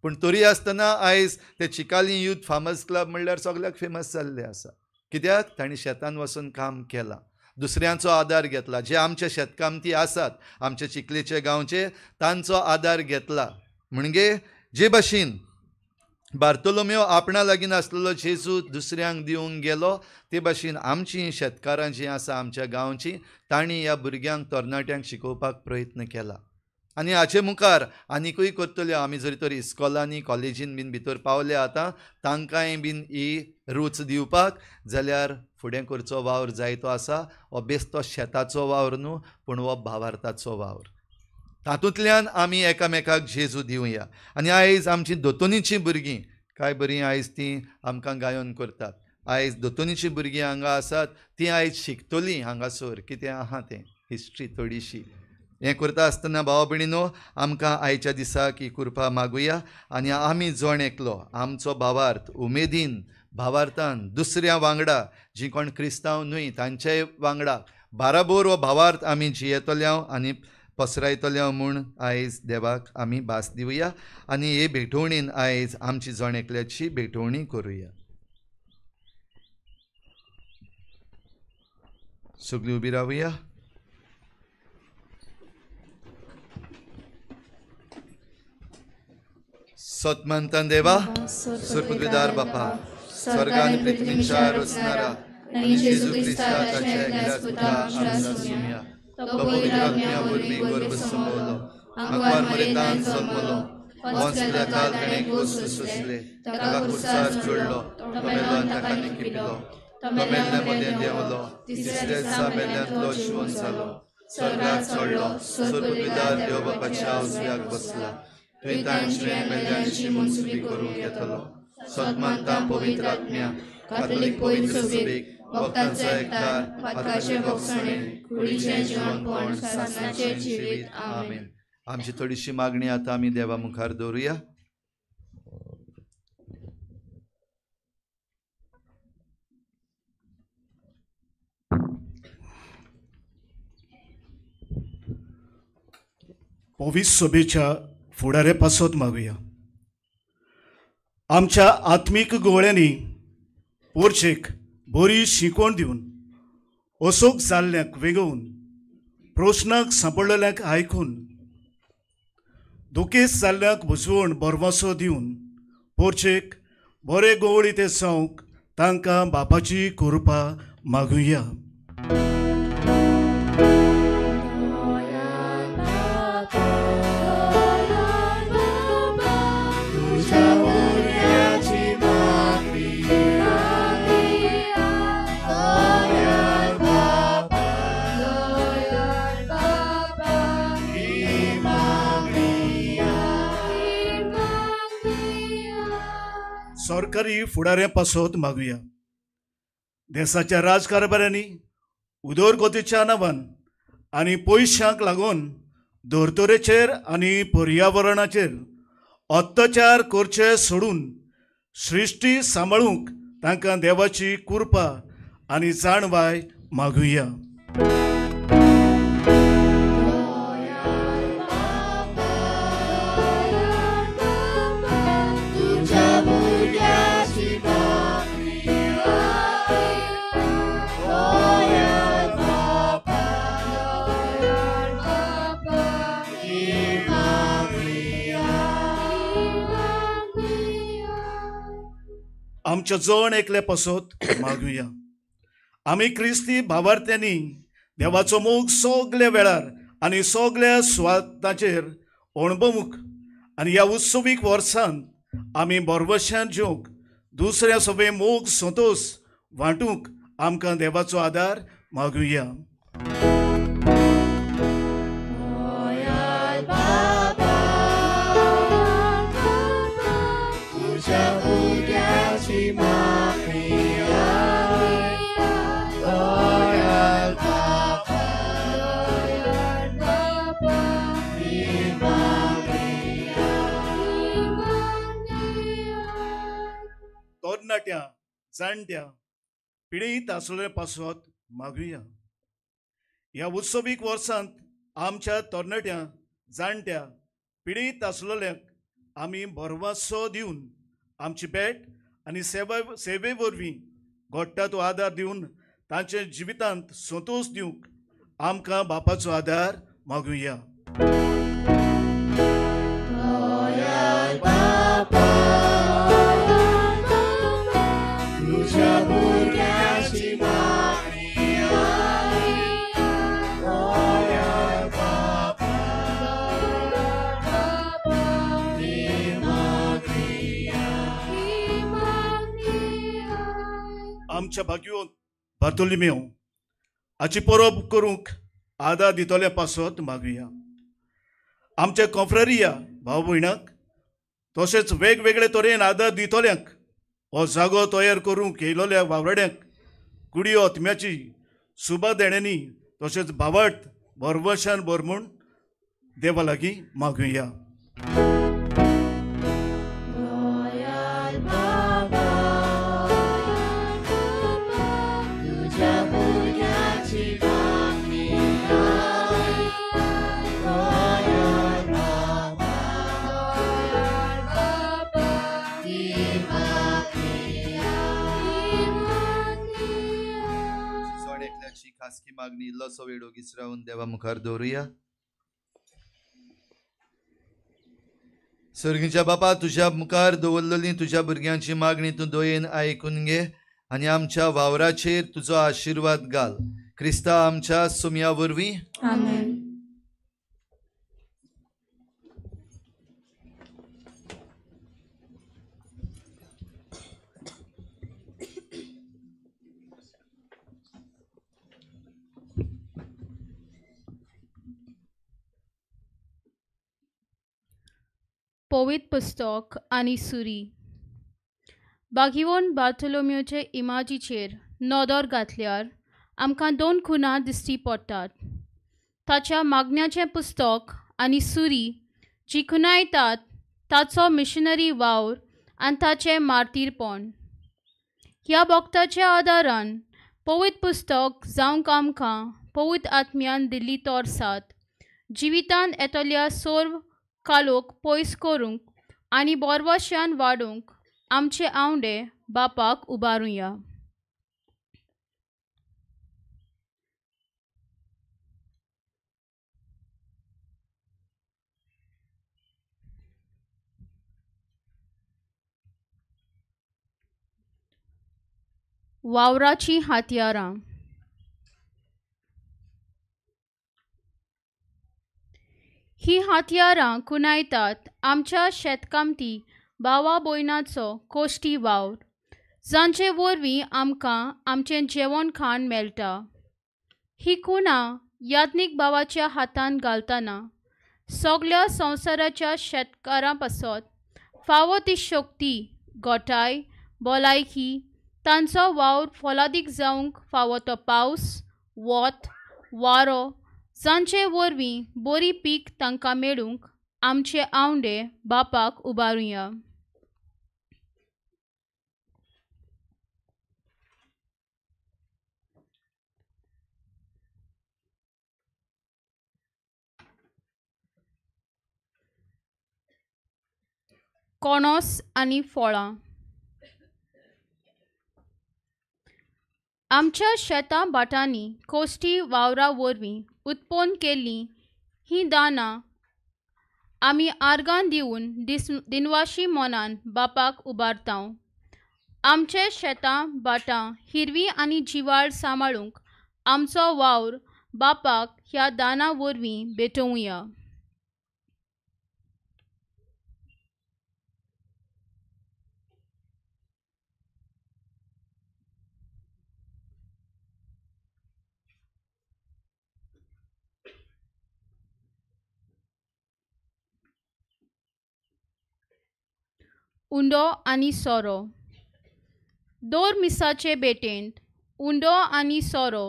पूण तरी आसतना आयज ते चिकाली यूथ फार्मर्स क्लब म्हणल्यार सगल्याक फेमस जाल्ले आसा. कित्याक तांणी शेतान वचून काम केलां, दुसऱ्यांचो आदार घेतला, जे आमचे शेतकामती आसात आमचे चिखलेचे गांवचे तांचो आदार घेतला. म्हणजे जे भाशेन बार्तोलोमेव आपणा लागीं आसलेलो जेजू दुसऱ्यांक दिवंक गेलो, ते भाशेन आमची शेतकारां जीं आसा आमच्या गांवची तांणी ह्या भुरग्यांक तरणाट्यांक शिकोवपाक प्रयत्न केला आनी हाचे मुखार आनिकूय करतल्यो. आमी जरी तर इस्कॉलांनी कॉलेजीन बीन भितर पावले आतां तांकांय बीन ही रूच दिवपाक जाल्यार फुडें करचो वावर जायतो आसा. हो बेस्तो शेताचो वावर न्हू, पूण हो भावार्थाचो वावर. तातूंतल्यान आमी एकामेकाक जेजू दिवया. आनी आयज आमची दोतोनीचीं भुरगीं काय बरीं आयज तीं आमकां गायन करतात. आयज दोतोनीचीं भुरगीं हांगा आसात, तीं आयज शिकतलीं हांगासर कितें आहा तें हिस्ट्री थोडीशी. हें करता आसतना भाव भयणीनो आमकां आयच्या दिसाक ही कृपा मागुया आनी आमी जण एकलो आमचो भावार्थ उमेदीन भावार्थान दुसऱ्या वांगडा जीं कोण क्रिस्तांव न्हय तांचे वांगडा बाराबोर हो भावार्थ आमी जियेतल्या आनी पसरायतल्या म्हूण आयज देवाक आमी भास दिवया आनी हे भेटवणीन आयज आमची जण एकल्याची भेटवणी करुया. सगळीं उबी रावया. सतमंतन देवा, सुरपृथ्वीदार बापा, स्वर्ग आनी पृथ्वीच्या रचणारा आनी जेजू क्रिस्ताच्या एकल्याच पुता आमच्या सुम्या, तो पवित्र आत्म्या वरवीं गर्भ संभवलो, आंकवार मरेतान जल्मलो, वंसल्या काल ताणें कोस सोंसले, ताका खुर्सार चडलो, तो मेलो आनी ताका निकिपिलो, तो मेल्ल्या मदें देंवलो, तिसऱ्या दिसा मेल्ल्यांतलो जिवन जालो, स्वर्गार चडलो, सुरपृथ्वीदार देव बापाच्या उजव्याक बसला, तुवें तांचे मेल्ल्यांची मनसुबी करूंक येतलो. सतमानता पवित्र आत्म्या, कातोलीक पवित्र सभेक, भक्तांचो एकदार, पातकाचें भोगसणें, कुडीचें जिवनपण, सासणाचें जिवीत. आमेन. आमची थोडीशी मागणी आतां आमी देवा मुखार दवरुया. पवित्र सभेच्या फुडारे पासत मागुया. आमच्या आत्मीक गोळ्यांनी पोरचेक बरी शिकवण दिवन असोक जाल्ल्यांक वेंगोवन प्रश्नाक सांपडलेल्यांक आयकून दुखेस्त जाल्ल्यांक बुजवण बरवासो दिवन पोरचेक बरे गोवळी ते जावंक तांकां बापाची कृपा मागुया. सरकारी फुडाऱ्यां पासत मागुया. देशाच्या राजकारभाऱ्यांनी उदरगतीच्या नांवान आनी पयशांक लागून धर्तरेचेर आनी पर्यावरणाचेर अत्याचार करचे सोडून सृश्टी सांबाळूंक तांकां देवाची कृपा आनी जाणवाय मागुया. आमच्या जण एकले पासत मागुया. आमी क्रिस्ती भावार्थ्यांनी देवाचो मोग सगल्या वेळार आनी सगल्या सुवातांचेर अणभवूंक आनी ह्या उत्सवीक वर्सान आमी भरवशान जेवंक दुसऱ्या सगळे मोग संतोश वांटूंक आमकां देवाचो आदार मागुया. तरणाट्या जाणट्या पिडीत आसले पासत मागुया. ह्या उत्सवीक वर्सांत आमच्या तरणाट्या जाणट्या पिडीत आसलेल्यांक आमी भरवंसो दिवन आमची भेट आनी सेवे वरवीं घडटा तो आदार दिवन तांच्या जिवितांत संतोश दिवंक आमकां बापाचो आदार मागुया. आमच्या भाग्योन बार्तोलिमेव हाची परब करूंक आदार दितल्या पासत मागुया. आमच्या कॉफ्रेरिया भाव भयणांक तशेंच वेगवेगळे तरेन आदार दितल्यांक हो जागो तयार करूंक येयलोल्या वावराड्यांक कुडी आत्म्याची सुबा देण्यांनी तशेंच भावार्थ भरवशान भर म्हूण देवा लागीं मागुया. खासगी मागणी इल्लोसो वेळ ओगीच रावन देवा मुखार दवरुया. सर्गीच्या बापा, तुज्या मुखार दवरलेली तुज्या भुरग्यांची मागणी तूं दयेन आयकून घे आनी आमच्या वावराचेर तुजो आशिर्वाद घाल. क्रिस्ता आमच्या सुमया वरवीं. आमेन. पवित्र पुस्तक आनी सुरी. बागिवोन बार्तोलोमियोचे इमाजीचेर नदर घातल्यार आमकां दोन खुणा दिश्टी पडटात. ताच्या मागण्याचें पुस्तक आनी सुरी जी खुणायतात ताचो मिशनरी वावर आनी ताचें मार्तीरपण. ह्या भक्ताच्या आदारान पवित्र पुस्तक जावंक आमकां पवित्र आत्म्यान दिल्ली तोरसात जिवितान येतल्या सर्व कालोक पयस करूंक आनी बोरवशान वाडूंक आमचे आंवडे बापाक उबारुया. वावराचीं हातयारां. ही हातयारां खुणायतात आमच्या शेतकामती भावा भयणाचो कोश्टी वावर, जांचे वरवीं आमकां आमचें जेवण खाण मेळटा. ही खुणां याज्ञीक भावाच्या हातान घालतना सगल्या संवसाराच्या शेतकारां पासत फावो ती शक्ती गोठाय, भलायकी, तांचो वावर फलादीक जावंक फावो तो पावस, वत, वारो जांचे वरवीं बरी पीक तांकां मेळूंक आमचे आवंडे बापाक उबारुया. कोणोस आनी फळां. आमच्या शेतां भाटांनी कोश्टी वावरा वरवीं उत्पन्न केल्लीं हीं दानां आमी आर्गां दिवन दिनवाशी मनान बापाक उबारता. आमचे शेतां भाटां हिरवी आनी जिवाळ सांबाळूंक आमचो वावर बापाक ह्या दानां वरवीं भेटोवया. उंडो आनी सोरो. दोर मिसाचे बेटेंत उंडो आनी सोरो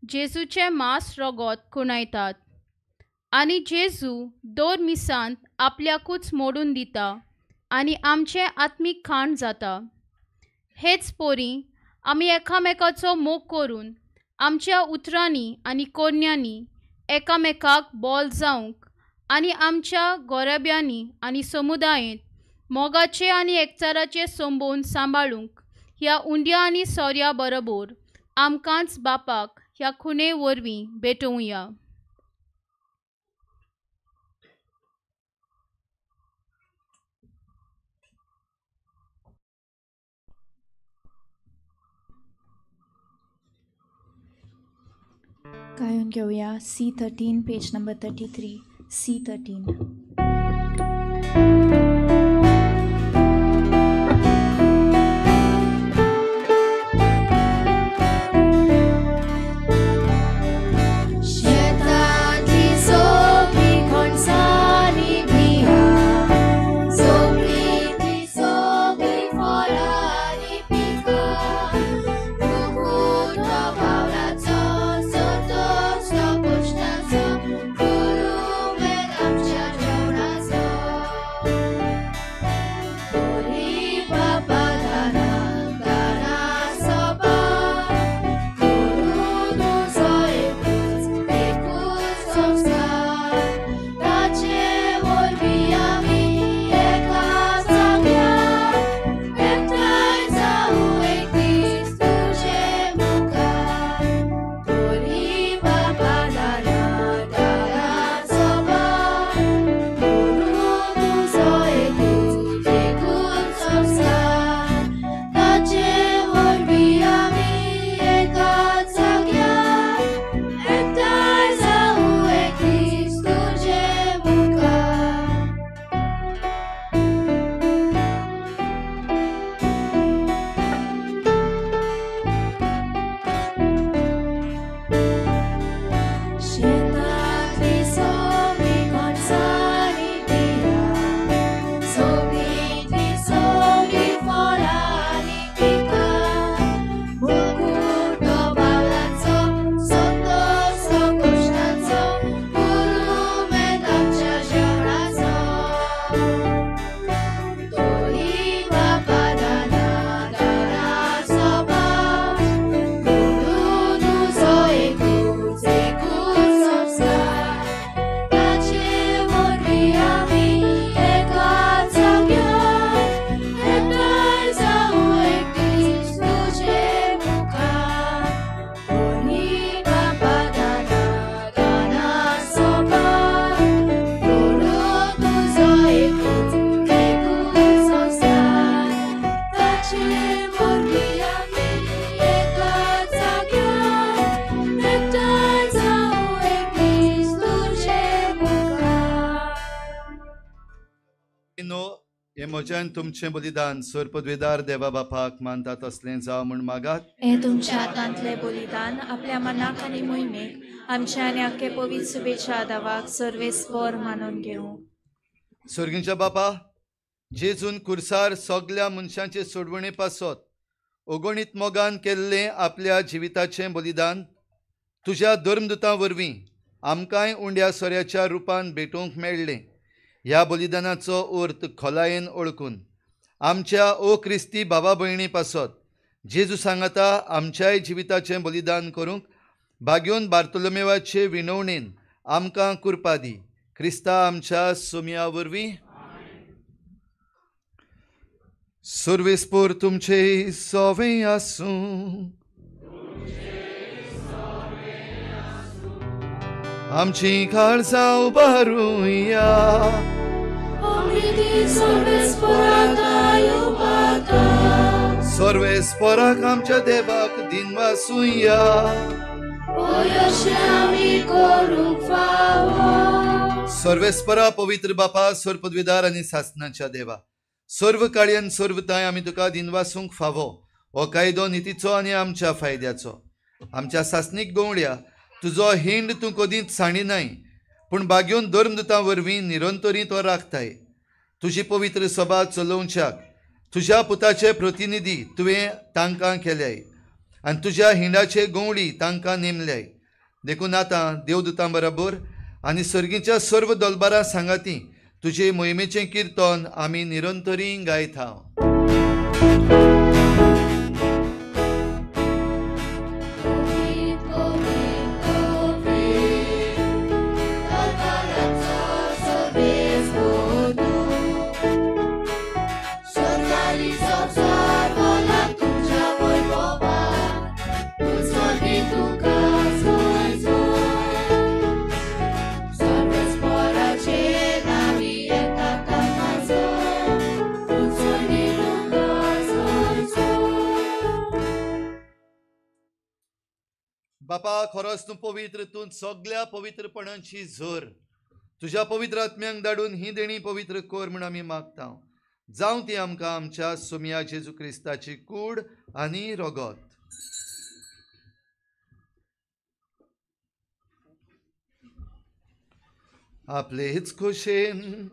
जेजूचें मांस रगत खुणायतात आनी जेजू दोर मिसांत आपल्याकूच मोडून दिता आनी आमचें आत्मीक खाण जाता. हेच पोरी आमी एकामेकाचो मोग करून आमच्या उतरांनी आनी कोरण्यांनी एकामेकाक बोल जावंक आनी आमच्या गोरब्यांनी आनी समुदायेंत मोगाचे आनी एकचाराचे संबोन सांबाळूंक ह्या उंड्या आनी सोऱ्या बरोबर आमकांच बापाक ह्या खुणे वरवीं भेटोवया. गायन घेवया C13 page number 33 C13. म्हज्यान तुमचें बलिदान सर्पद्वेदार देवा बापाक मानता तसलें जावं म्हूण मागात. हें तुमच्या हातांतलें बलिदान आपल्या मनाक आनी मोहिमेक आमच्या आनी आख्खे पवित्र शुभेच्छा दावाक सर्वेस्पर मानून घेवं. सर्गींच्या बापा, जेजून कुर्सार सगल्या मनशांचे सोडवणे पासत अगणीत मोगान केल्लें आपल्या जिविताचें बलिदान तुज्या धर्मदुतां वरवीं आमकांय उंड्या सोऱ्याच्या रुपान भेटोवंक मेळ्ळें. ह्या बलिदानाचो अर्थ खोलायेन ओळखून आमच्या ओ क्रिस्ती भावा भयणी पासत जेजू सांगाता आमच्याय जिविताचें बलिदान करूंक भाग्योन बार्तोलोमेवाचे विनवणेन आमकां कुरपा दी. क्रिस्ता आमच्या सोमया वरवीं. सर्वेस्पोर तुमचे सोवे आसूं. आमची काळजां उबारुया. सर्वेस्पोराक आमच्या देवाक दिनवासुया. सर्वेस्परा पवित्र बापा, सर्व पदवीदार आनी सासनाच्या देवा, सर्व काळयन सर्व ताय आमी तुका दिनवासूंक फावो. हो कायदो नितीचो आनी आमच्या फायद्याचो. आमच्या सासनीक गवळ्या तुजो हिंड तूं कदींच सांडिनाय, पूण बागेवन धर्मदुतां वरवीं निरंतरी तो राखताय. तुजी पवित्र सभा चलोवच्याक तुज्या पुताचे प्रतिनिधी तुवें तांकां केल्याय आनी तुज्या हिंडाचे गवळी तांकां नेमल्याय. देखून आतां देवदुतां बरोबर आनी सर्गीच्या सर्व दलबारां सांगाती तुजे मोहिमेचें किर्तन आमी निरंतरी गायता. बापा, खरोच तूं पवित्र, तूं सगल्या पवित्रपणाची झर. तुज्या पवित्र आत्म्यांक धाडून ही देणी पवित्र कर म्हूण आमी मागता. जावं ती आमकां आमच्या सोमया जेजू क्रिस्ताची कूड आनी रगत. आपलेच खोशेन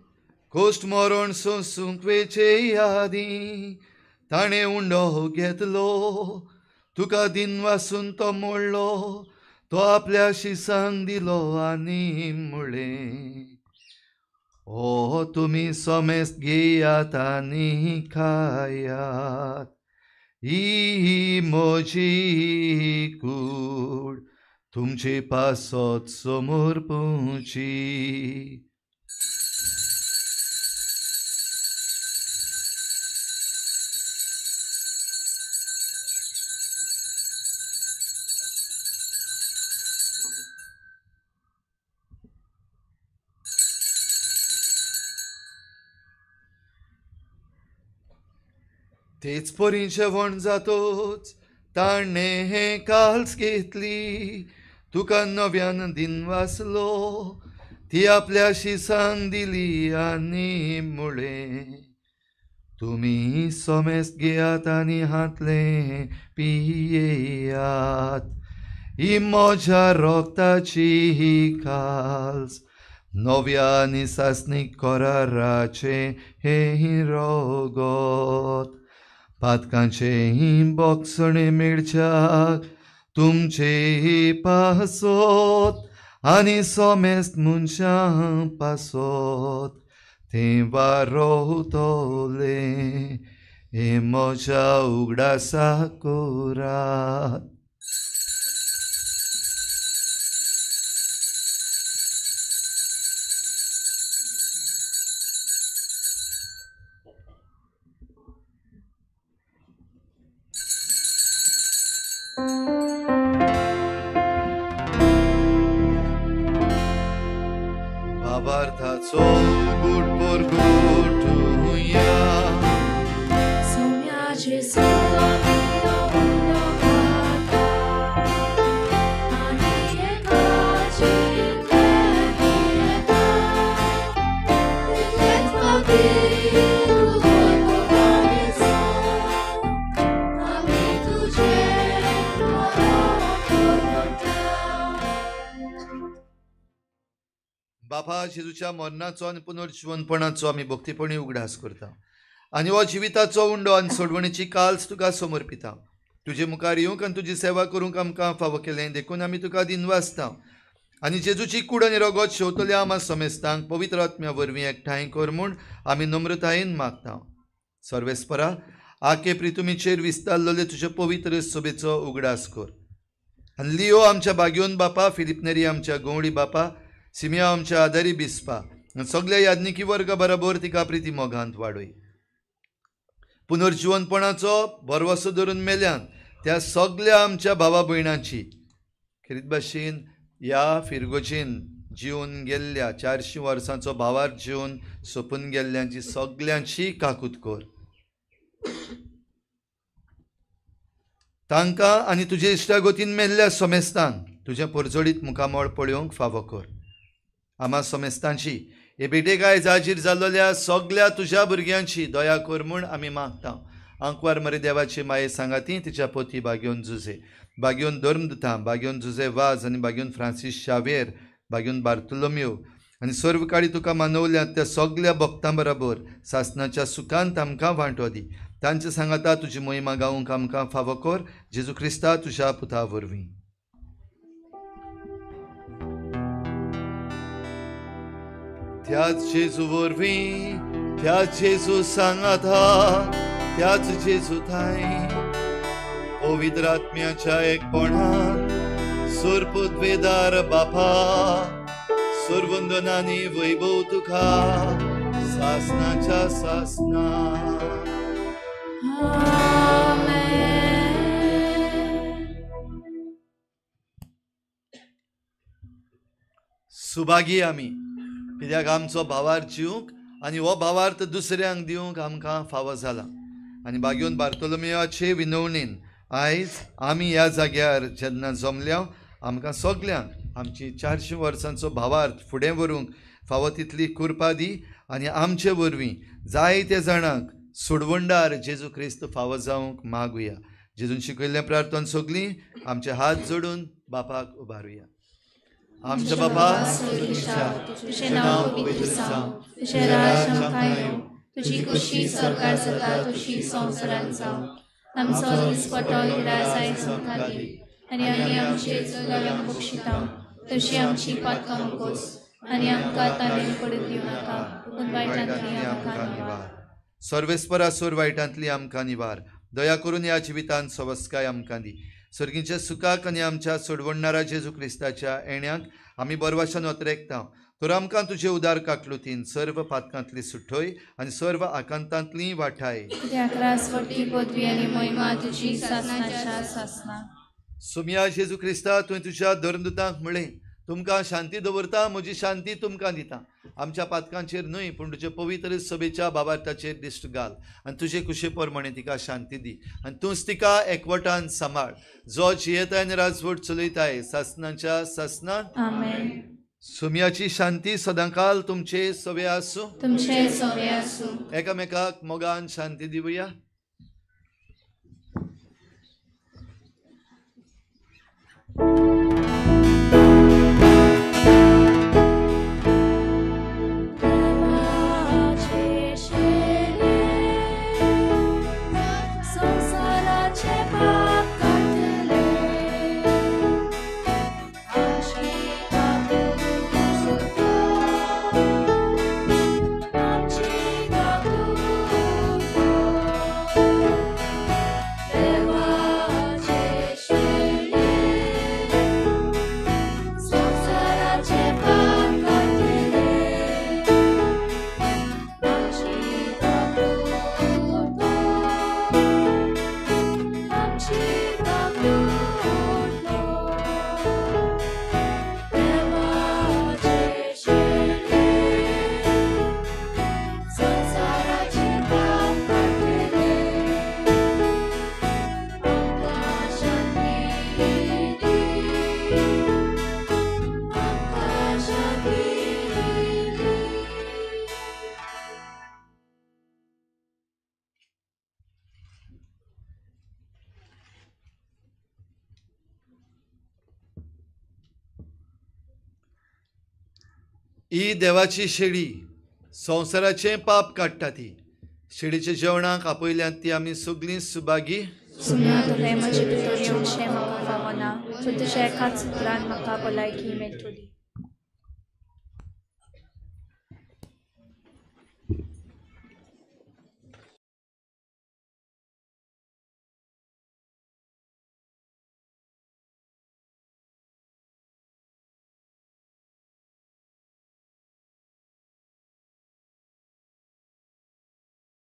कोश्ट मरण सोंसूंक वेचे आदीं ताणें उंडो घेतलो, तुका दिनवासून तो मोडलो, तो आपल्या शिसांक दिलो आनी म्हळें, ओ तुमी समेस्त घेयात आनी खायात, ही म्हजी कूड तुमचे पासत समर्पुची. तेच परी जेवण जातोच ताणें हें काल्स घेतली, तुका नव्यान दिनवासलो, ती आपल्या शिसांक दिली आनी म्हळें, तुमी समेस्त घेयात आनी हातलें पियेयात, ही म्हज्या रगताची ही काल्स, नव्या आनी सासनीक कराराचें हें रगत. पातकांचें बोगसणें मेळच्याक तुमचे पासत आनी समेस्त मनशां पासत तें वारोवतलें हें म्हज्या उगडासा करात. भावार्थाचो गुट परगटुया. बापा जेजूच्या मरणाचो आनी पुनर्जिवनपणाचो आमी भक्तीपणी उगडास करता आनी हो जिविताचो उंडो आनी सोडवणीची काल्स तुका समर्पिता. तुजे मुखार येवंक आनी तुजी सेवा करूंक आमकां फावो केलें देखून आमी तुका दिनवासता आनी जेजूची कूड आनी रगत शेवतल्या आमा समेस्तांक पवित्र आत्म्या वरवीं एकठांय कर म्हूण आमी नम्रतायेन मागता. सर्वेस्परा आके प्रितुमीचेर विस्तारलेले तुजे पवित्र सभेचो उगडास कर आनी लियो आमच्या बागयोन बापा, फिलिप नेरी आमच्या गवळी बापा, सिमिया आमच्या आदारी बिस्पा आनी सगल्या याज्ञिकी वर्गा बराबर तिका प्रिती मोगांत वाडय. पुनर्जिवनपणाचो भरवसो धरून मेल्यान त्या सगल्या आमच्या भावा भयणांची खेरीत भाशेन ह्या फिरगोजेन जिवन गेल्ल्या 400 वर्सांचो भावार जिवन सोंपून गेल्ल्यांची सगल्यांची काकूत कर. तांकां आनी तुजे इश्टागतीन मेल्ल्या समेस्तांक तुजें परजळीत मुखामळ पळोवंक फावो कर. आमा समेस्तांची हे भेटेक आयज हाजीर जाल्ल्या सगल्या तुज्या भुरग्यांची दया कर म्हूण आमी मागता. आंकवार मरे देवाची माये सांगाती तिच्या पोती बागेवन जुजे, बागेवन धर्मदुतां, बागेवन जुजे वाज आनी बागेवन फ्रांसीस शावेर, बागेवन बार्तोलोम्यो आनी सर्व काळी तुका मानवल्यात त्या सगल्या भक्तां बराबर सासनाच्या सुखांत आमकां वांटो दी. तांचे सांगाता तुजी मोहिमा गावंक आमकां फावो कर जेजू क्रिस्ता तुज्या पुता वरवीं. त्याच जेजू वरवीं, त्याच जेजू सांगाता, त्याच जेजू थांय पवित्र आत्म्याच्या एकपणान सुरपुतवेदार बापा सुरवंदनानी वैभव तुका सासनाच्या सासना. सुभागी आमी कित्याक आमचो भावार्थ जिवंक आनी हो भावार्थ दुसऱ्यांक दिवंक आमकां फावो जाला. आनी बागयोन बार्तोलोमेवाचे विनवणेन आयज आमी ह्या जाग्यार जेन्ना जमल्या आमकां सगल्यांक आमची 400 वर्सांचो भावार्थ फुडें व्हरूंक फावो तितली कृपा दी आनी आमचे वरवीं जायते जाणांक सोडवणदार जेजू क्रिस्त फावो जावंक मागुया. जेजून शिकयल्लें प्रार्थना सगळीं आमचे हात जोडून बापाक उबारुया. आमच्या बापा तुझें नांव पवित्र जावं, तुझें राज्य आमकां येवं, तुजी खुशी स्वर्गार जाता तशी संवसारांत जावं. आमचो दिसपटो ग्रास आयज आमकां दी आनी आमी आमचे चुकल्यांक बक्षिता तशी आमची पातकां मोगोस आनी आमकां ताणें पडून दिवं नाका पूण वायटांतली आमकां निवार. सर्वेस्परा सोर वायटांतली आमकां निवार. दया करून ह्या जिवितांत सवस्काय आमकां दी. सर्गीच्या सुखाक आनी आमच्या सोडवणणारा जेजू क्रिस्ताच्या येण्याक आमी बरवाशान अत्रेकता. तर आमकां तुजे उदार काकलुतीन सर्व पातकांतली सुठोय आनी सर्व आकांतांतली वाठाय. सुमिया जेजू क्रिस्ता तुवें तुज्या धर्मदुतांक म्हळें तुमकां शांती दवरता, म्हजी शांती तुमकां दिता. आमच्या पातकांचेर न्हय पूण तुजे पवित्र सभेच्या बाबार्थाचेर दिश्ट घाल आनी तुजे कुशे प्रमाणे तिका शांती दी आनी तूंच तिका एकवटान सांबाळ. जो जियेताय आनी राजवट चलयताय सासनाच्या सासनाक. आमेन. सुमियाची शांती सदांकाल तुमचे सवे आसूं, तुमचे सवे आसूं. एकामेकाक मोगान शांती दिवया. देवाचे शेले ही देवाची शेळी संवसाराचें पाप काडटा ती शेळीच्या जेवणाक आपयल्यात ती आमी सगळीं सुभागी. सुम्या तुवें म्हजे भितर येवचें म्हाका फावना, पूण तुज्या एकाच उतरान म्हाका भलायकी मेळटली.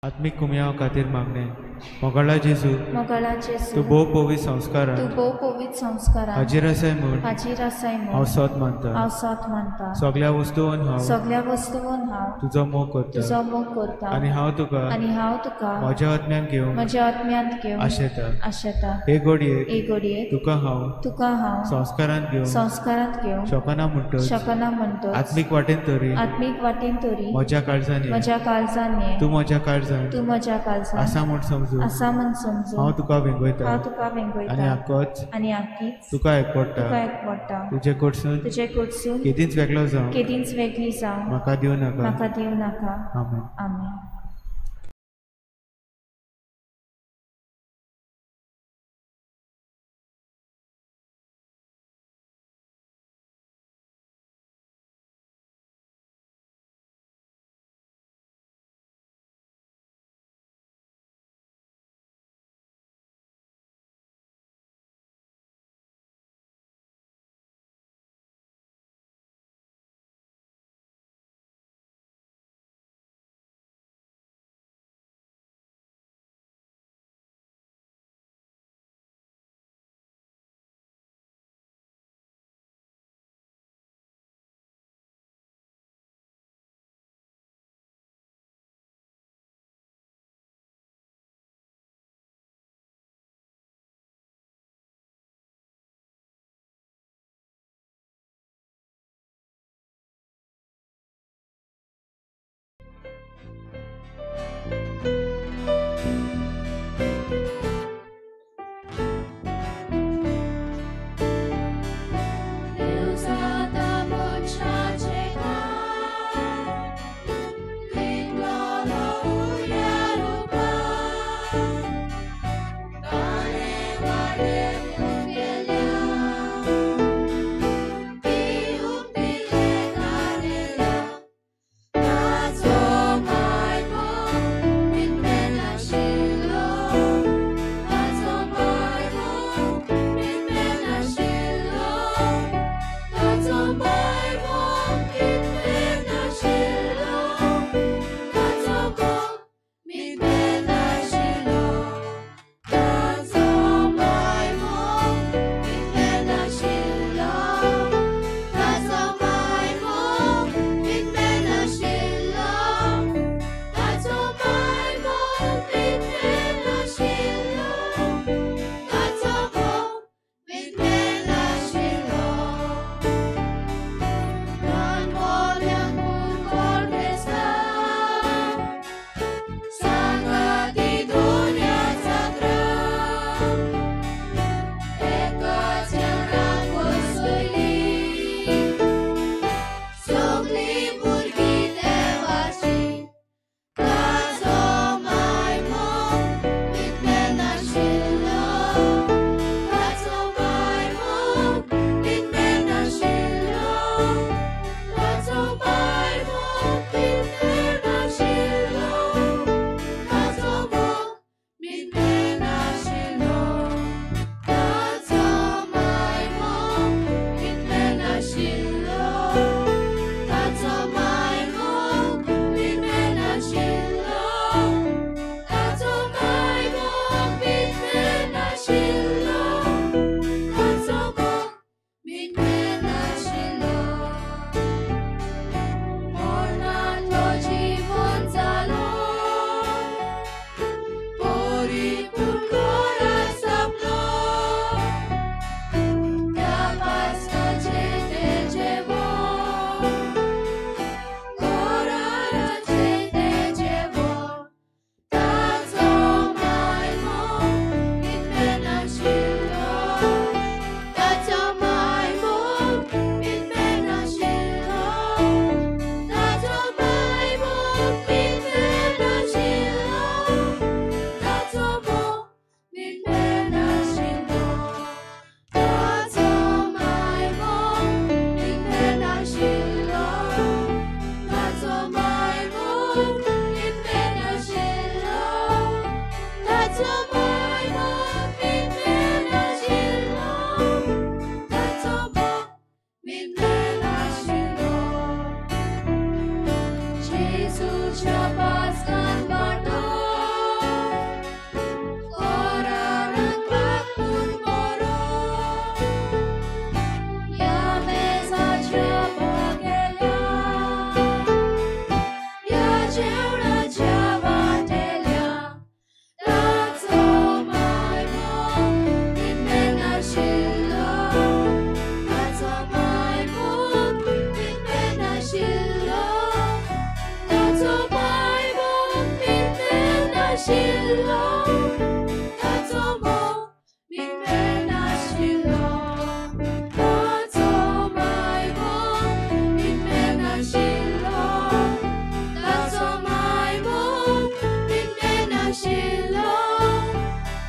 आत्मीक कुमयाव खातीर मागणें. मोगाळा जेजू, मोगाळा जेजू, तूं भोव पवित्र संस्कारान, तूं भोव पवित्र संस्कारान हाजीर आसाय म्हूण, हाजीर आसाय म्हूण हांव सोत मानता, हांव सोत मानता. सगळ्या वस्तून हांव, सगळ्या वस्तून हांव तुजो मोग करता, तुजो मोग करता. आनी हांव तुका, आनी हांव तुका म्हज्या आत्म्यांत घेवन, म्हज्या आत्म्यांत घेवन आशेता, आशेता. हे घडयेक, हे घडयेक तुका हांव, तुका हांव संस्कारांत घेवन, संस्कारांत घेवन शकना म्हणटच, शकना म्हणटच आत्मीक वाटेन तरी, आत्मीक वाटेन तरी म्हज्या काळजान, म्हज्या काळजान तूं म्हज्या काळजान, तूं म्हज्या काळजान आसा म्हूण समजून, आसा म्हूण समजून हांव तुका वेंगयता, हांव तुका वेंगयता. आनी आकच, आनी आकीच तुका एकवटा, तुका एकवटा. तुजे कडसून, तुजे कडसून केदींच वेगळो जावं, केदींच वेगळी जावं म्हाका दिवं नाका, म्हाका दिवं नाका. आमेन. आमेन. जेजूच्या पास्कान वांटो कराराक लागून बरो ह्या मेजाच्या भागेल्या ह्या जेवणाच्या वांटेल्या ताचो मायमोग निपेनाशिल्लो ताचो मायमोग निपेनाशिल्लो ताचो मायमोग निपेनाशिल्लो ताचो मोग निपेनाशिल्लो ताचो मायमोग निपेनाशिल्लो ताचो मायमोग निपेनाशिल्लो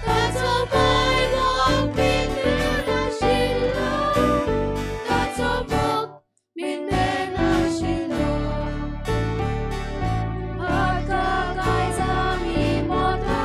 ताचो मायमोग निपेनाशिल्लो ताचो मोग निपेनाशिल्लो आतां कांय जामी मोता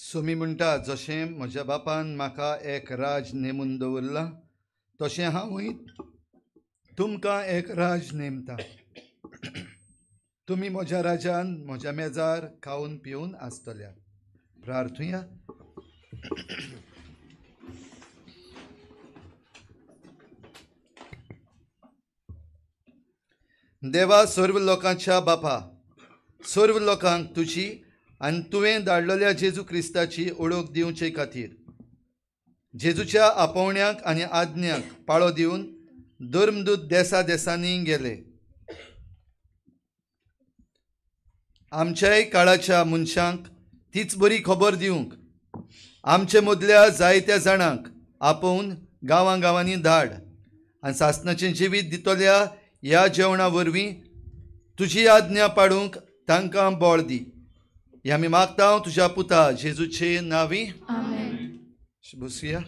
सोमी म्हणटा, जशें म्हज्या बापान म्हाका एक राज नेमून दवरलां तशें हांवूय तुमकां एक राज नेमता। तुमी म्हज्या राजान म्हज्या मेजार खावन पिवन आसतल्या। प्रार्थुया। देवा, सर्व लोकांच्या बापा, सर्व लोकांक तुजी आनी तुवें धाडलेल्या जेजू क्रिस्ताची ओळख दिवचे खातीर जेजूच्या आपोवण्याक आनी आज्ञाक पाळो दिवन धर्मदूत देसा देसांनी गेले। आमच्याय काळाच्या मनशांक तीच बरी खबर दिवंक आमचे मदल्या जायत्या जाणांक आपोवन गांवां गांवांनी धाड आनी सासणाचें जिवीत दितल्या ह्या जेवणा वरवीं तुजी आज्ञा पाडूंक तांकां बळ दी। हें आमी मागता तुज्या पुता जेजूचे नांवी, आमेन। बसया।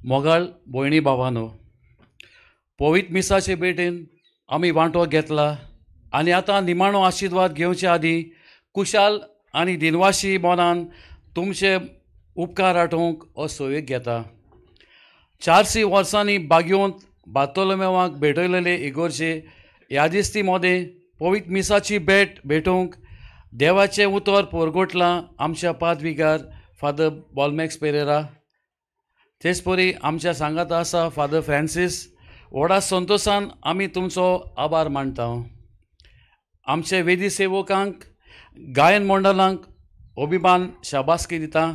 मोगाळ भयणी भावानो, पवित्र मिसाचे भेटेन आमी वांटो घेतला आनी आतां निमाणो आशिर्वाद घेवचे आदीं कुशाल आनी दिनवाशी मनान तुमचे उपकार आठोवंक हो सोयीक घेता। 400 वर्सांनी बागयोंत बार्तोलोमेवाक भेटयलेले इगोर्जे यादिस्ती मोदें पवित्र मिसाची भेट भेटोवंक देवाचें उतर पोरगोटलां आमच्या पादविगार फादर बॉलमॅक्स पेरेरा, तेच परी आमच्या सांगाता आसा फादर फ्रांसीस। व्हडा संतोशान आमी तुमचो आभार मानता। आमचे वेदी सेवकांक, गायन मंडळांक अभिमान शाबासकी दिता।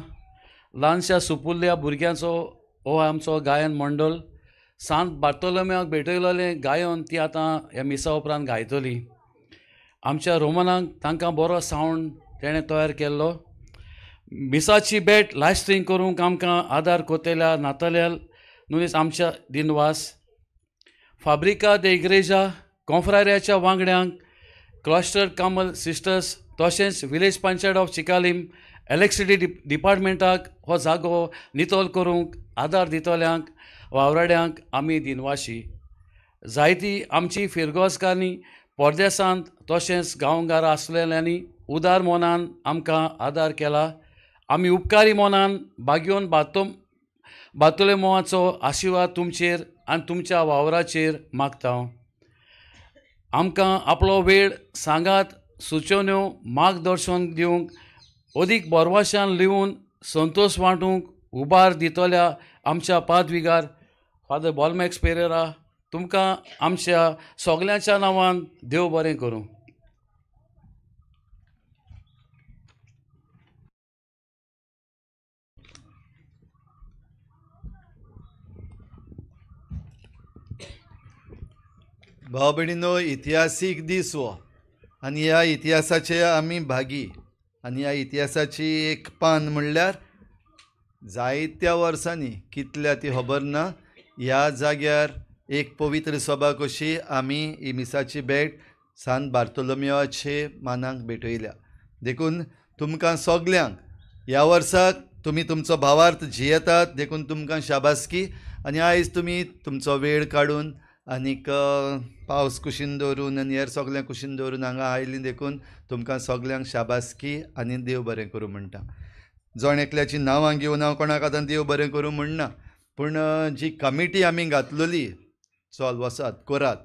ल्हानशा सुपुल्ल्या भुरग्यांचो हो आमचो गायन मंडळ सांत बार्तोलोमेवाक भेटयलेलें गायन ती आतां ह्या मिसा उपरांत गायतली। आमच्या रोमनांक तांकां बरो सावंड तेणें तयार केल्लो। मिसाची भेट लायव स्ट्रीम करूंक आमकां आदार कोतेल्या नातल्या नुनीस आमच्या दिनवास। फाब्रिका दे इग्रेजा कोंफ्रार्याच्या वांगड्यांक, क्लॉस्टर कामल सिस्टर्स तशेंच village panchayat of Chicalim, electricity डिपार्टमेंटाक हो जागो नितळ करूंक आदार दितल्यांक वावराड्यांक आमी दिनवाशी। जायती आमची फिरगोजकान्नी परदेसांत तशेंच गांवघरा आसलेल्यांनी उदार मनान आमकां आदार केला। आमी उपकारी मनान बागयोन बार्तोलोमेवाचो आशिर्वाद तुमचेर आनी तुमच्या वावराचेर मागता। आमकां आपलो वेळ सांगात, सुचोवण्यो, मार्गदर्शन दिवंक, अदीक बरवाशान लिवून संतोश वांटूंक उबार दितल्या आमच्या पादविगार फादर बॉलमॅक्स पेरेरा, तुमकां आमच्या सगल्यांच्या नांवान देव बरें करूं। भाव भयणीनो, इतिहासीक दीस हो आनी ह्या इतिहासाचे आमी भागी आनी ह्या इतिहासाची एक पान म्हणल्यार जायत्या वर्सांनी कितल्या ती खबर ना ह्या जाग्यार एक पवित्र सभा कशी आमी ही मिसाची भेट सांत बार्तोलोमेवाचे मानाक भेटयल्या। देखून तुमकां सगल्यांक ह्या वर्साक तुमी तुमचो भावार्थ जियेतात देखून तुमकां शाबासकी। आनी आयज तुमी तुमचो वेळ काडून आनीक पावस कुशीन दवरून आनी हेर सगळें कुशीन दवरून हांगा आयलीं देखून तुमकां सगल्यांक शाबासकी आनी देव बरें करूं म्हणटा। जण एकल्याची नांवां घेवन हांव कोणाक आतां देव बरें करूं म्हणना, पूण जी कमिटी आमी घातलेली चल वसात करात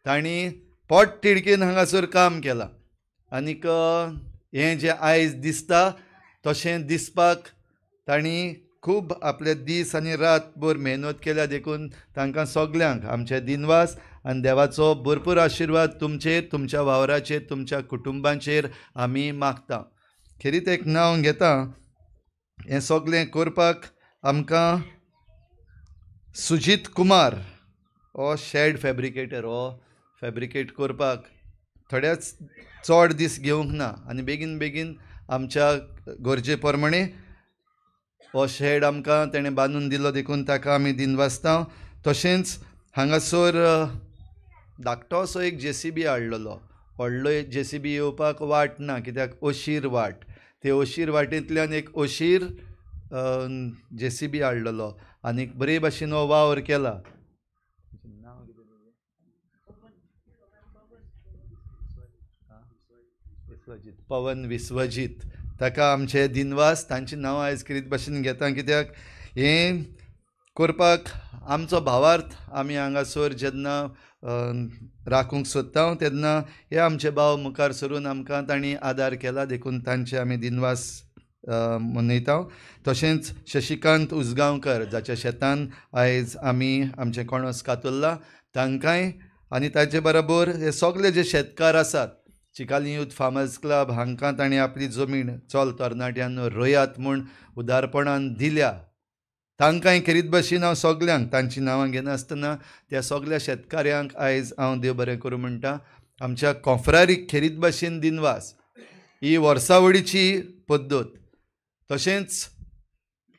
तांणी पोट तिडकीन हांगासर काम केलां आनीक हें जें आयज दिसता तशें दिसपाक तांणी खूब आपले दीस आनी रातभर मेहनत केल्या देखून तांकां सगल्यांक आमचे दिनवास आनी देवाचो भरपूर आशिर्वाद तुमचेर, तुमच्या वावराचेर, तुमच्या कुटुंबांचेर आमी मागता। खेरीत एक नांव घेता, हें सगळें करपाक आमकां सुजीत कुमार हो शेड फॅब्रिकेटर, हो फॅब्रिकेट करपाक थोड्याच चड दीस घेवंक ना आनी बेगीन बेगीन आमच्या गरजे प्रमाणे हो शेड आमकां तेणें बांदून दिलो देखून ताका आमी दिनवासता। तशेंच हांगासर धाकटो असो एक जेसीबी हाडलेलो, व्हडलो जेसीबी येवपाक वाट ना कित्याक अशीर वाट, ते अशीर वाटेंतल्यान एक अशीर जेसीबी हाडलेलो आनी बरे भाशेन हो वावर केला। विश्वजीत, पवन विश्वजीत ताका आमचे दिनवास. तांची नांवां आयज खेरीत भाशेन घेता कित्याक हें करपाक आमचो भावार्थ आमी हांगासर जेन्ना राखूंक सोदता तेन्ना हे आमचे भाव मुखार सरून आमकां तांणी आदार केला, देखून तांचे आमी दिनवास मनयता. तशेंच शशिकांत उजगांवकर जाच्या शेतान आयज आमी आमचें कणस कातरलां तांकांय आनी ताचे बरोबर हे सगळे जे शेतकार आसात चिकाली यूथ फार्मर्स क्लब हांकां तांणी आपली जमीन चल तरणाट्यांनो रोयात म्हूण उदारपणान दिल्या, तांकांय खेरीत भाशेन हांव सगल्यांक तांचीं नांवां घेनासतना त्या सगल्या शेतकाऱ्यांक आयज हांव देव बरें करूं म्हणटा. आमच्या कोंफ्रारीक खेरीत भाशेन दिनवास. ही वर्सावळीची पद्दत तशेंच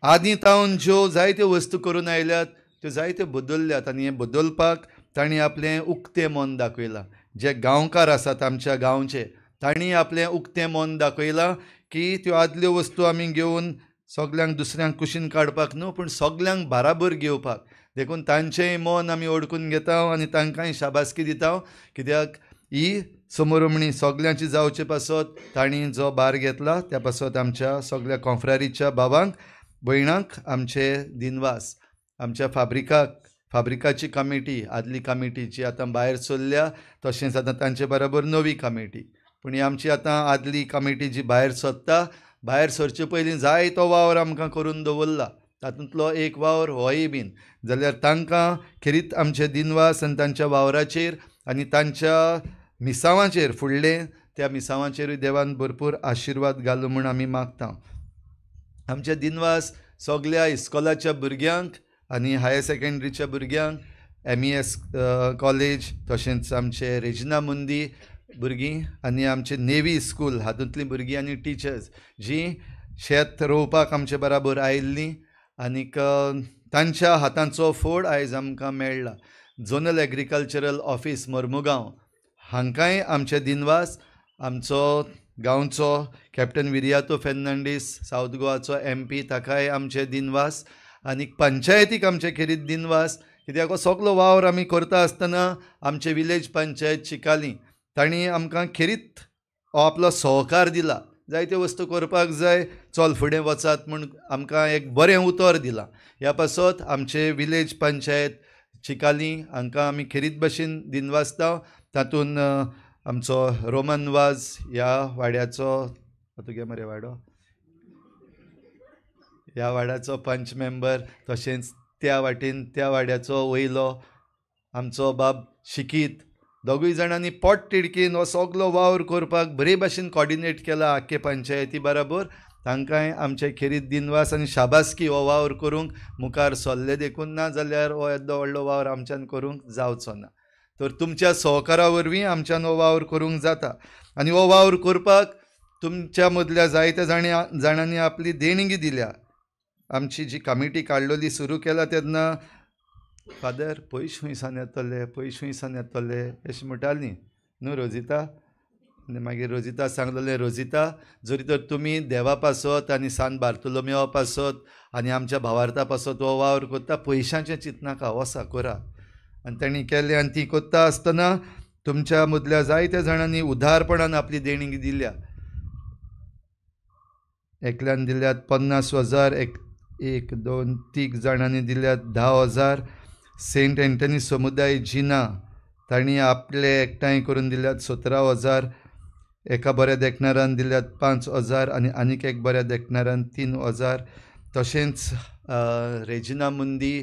आदीं तावन ज्यो जायत्यो वस्तू करून आयल्यात त्यो जायत्यो बदलल्यात आनी हें बदलपाक तांणी आपलें उक्तें मन दाखयलां. जे गांवकार आसात आमच्या गांवचे तांणी आपलें उक्तें मन दाखयलां की त्यो आदल्यो वस्तू आमी घेवन सगल्यांक दुसऱ्यांक कुशीन काडपाक न्हू पूण सगल्यांक बाराबर घेवपाक, देखून तांचेंय मन आमी ओडकून घेता आनी तांकांय शाबासकी दिता कित्याक ही समोरमणी सगल्यांची जावचे पासत तांणी जो भार घेतला त्या पासत आमच्या सगल्या कोंफ्रारीच्या भावांक भयणांक आमचे दिनवास. आमच्या फाब्रिकाची कमिटी आदली कमिटी जी आतां भायर सरल्या तशेंच आतां तांचे बरोबर नवी कमिटी, पूण ही आमची आतां आदली कमिटी जी भायर सरता भायर सरचे पयलीं जायतो वावर आमकां करून दवरला, तातूंतलो एक वावर होय बीन जाल्यार तांकां खेरीत आमचे दिनवास आनी तांच्या वावराचेर आनी तांच्या मिसांवाचेर फुडलें त्या मिसांवाचेरूय देवान भरपूर आशिर्वाद घालूं म्हूण आमी मागता. आमचे दिनवास सगल्या इस्कॉलाच्या भुरग्यांक आनी हायर सेकेंडरीच्या भुरग्यांक, MES college तशेंच आमचे रेजिना मुंदी भुरगीं आनी आमचे नेवी स्कूल हातूंतलीं भुरगीं आनी टिचर्स जीं शेत रोवपाक आमचे बराबर आयिल्लीं आनीक तांच्या हातांचो फोड आयज आमकां मेळ्ळा. झोनल एग्रीकल्चरल ऑफीस मोर्मुगांव हांकांय आमचे दिनवास. आमचो गांवचो कॅप्टन विरियातो फेर्नांडीस सावथ गोवाचो MP ताकाय आमचे दिनवास आनी पंचायतीक आमचे खेरीत दिनवास कित्याक हो सगलो वावर आमी करता आसतना आमचे विलेज पंचायत चिकाली तांणी आमकां खेरीत हो आपलो सहकार दिला. जायत्यो वस्तू करपाक जाय चल फुडें वचात म्हूण आमकां एक बरें उतर दिलां. ह्या पासत आमचे विलेज पंचायत चिकाली हांकां आमी खेरीत भाशेन दिनवासता. तातूंत आमचो रोमन वाज ह्या वाड्याचो, तुगे मरे वाडो, ह्या वाड्याचो पंच मेंबर तशेंच त्या वाटेन त्या वाड्याचो वयलो आमचो बाब शिकीत दोगूय जाणांनी पोट तिडकीन हो सगलो वावर करपाक बरे भाशेन कॉर्डिनेट केला आख्खे पंचायती बराबर. तांकांय आमचे खेरीत दिनवास आनी शाबासकी हो वावर करूंक मुखार सरले देखून, ना जाल्यार हो येदो व्हडलो वावर आमच्यान करूंक जावचो ना. तर तुमच्या सहकारा वरवीं आमच्यान हो वावर करूंक जाता आनी हो वावर करपाक तुमच्या मदल्या जायत्या जाणांनी आपली देणगी दिल्या. आमची जी कमिटी काडलेली सुरू केला तेन्ना फादर पयशे खुंयसान येतले पयशे खुंयसान येतले अशें म्हणटाली न्हू रोजिता. आनी मागीर रोजिता सांगलेलें, रोजिता जरी तर तुमी देवा पासत आनी सान बार्तोलोमेवा पासत आनी आमच्या भावार्था पासत हो वावर करता पयशांचें चिंतनाका वसा करा. आनी तांणी केलें आनी ती करता आसतना तुमच्या मदल्या जायत्या जाणांनी उदारपणान आपली देणगी दिल्या. एकल्यान दिल्यात 50,000, एक दोन तीग जाणांनी दिल्यात 10,000. सेंट एंटनी समुदाय जिना तांणी आपले एकठांय करून दिल्यात 17,000. एका बऱ्या देखणारान दिल्यात 5,000 आनी आनीक एक बऱ्या देखणारान 3,000. तशेंच रेजिना मुंदी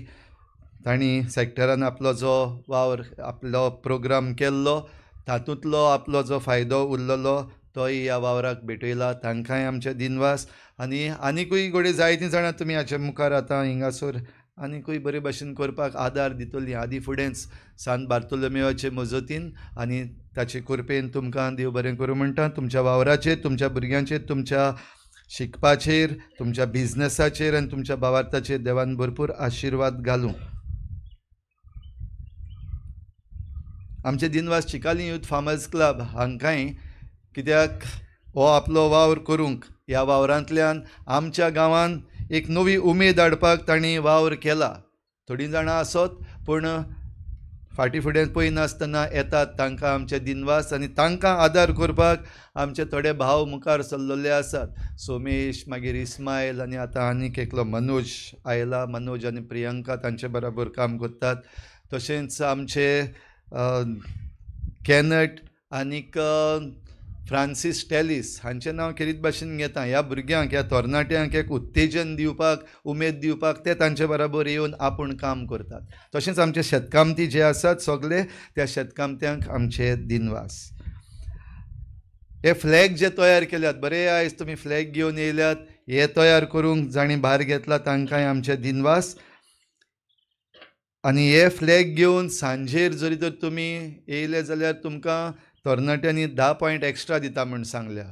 तांणी सेक्टरान आपलो जो वावर आपलो प्रोग्राम केल्लो तातूंतलो आपलो जो फायदो उरलेलो तोय ह्या वावराक भेटयला. तांकांय आमचे दिनवास. आनी आनिकूय घडये जायतीं जाणां तुमी हाचे मुखार आतां हिंगासर आनिकूय बरे भाशेन करपाक आदार दितलीं. आदी फुडेंच सान बार्तोलोमेवाचे मजतीन आनी ताचे कृपेन तुमकां देव बरें करूं म्हणटा. तुमच्या वावराचेर, तुमच्या भुरग्यांचेर, तुमच्या शिकपाचेर, तुमच्या बिजनसाचेर आनी तुमच्या भावार्थाचेर देवान भरपूर आशिर्वाद घालूं. आमचे दिनवास चिकाली यूथ फार्मर्स क्लब हांकांय कित्याक हो आपलो वावर करूंक ह्या वावरांतल्यान आमच्या गांवान एक नवी उमेद हाडपाक तांणी वावर केला. थोडीं जाणां आसत पूण फाटीं फुडें पळयनासतना येतात तांकां आमचे दिनवास आनी तांकां आदार करपाक आमचे थोडे भाव मुखार सरलेले आसात. सोमेश, मागीर इस्मायल आनी आतां आनीक एकलो मनोज आयला. मनोज आनी प्रियंका तांचे बराबर काम करतात. तशेंच आमचे कॅनट आनीक फ्रांसीस टेलीस हांचें नांव खेरीत भाशेन घेता. ह्या भुरग्यांक, ह्या तरणाट्यांक एक उत्तेजन दिवपाक, उमेद दिवपाक ते तांचे बराबर येवन आपूण काम करतात. तशेंच आमचे शेतकामती जे आसात सगळे, त्या शेतकामत्यांक आमचे दिनवास. हे फ्लॅग जे तयार केल्यात, बरे आयज तुमी फ्लॅग घेवन येयल्यात, हे तयार करूंक जांणी भार घेतला तांकांय आमचे दिनवास. आनी हे फ्लॅग घेवन सांजेर जरी तर तुमी येयले जाल्यार तुमकां तरणाट्यांनी 10 पॉयंट एक्स्ट्रा दिता म्हूण सांगल्या.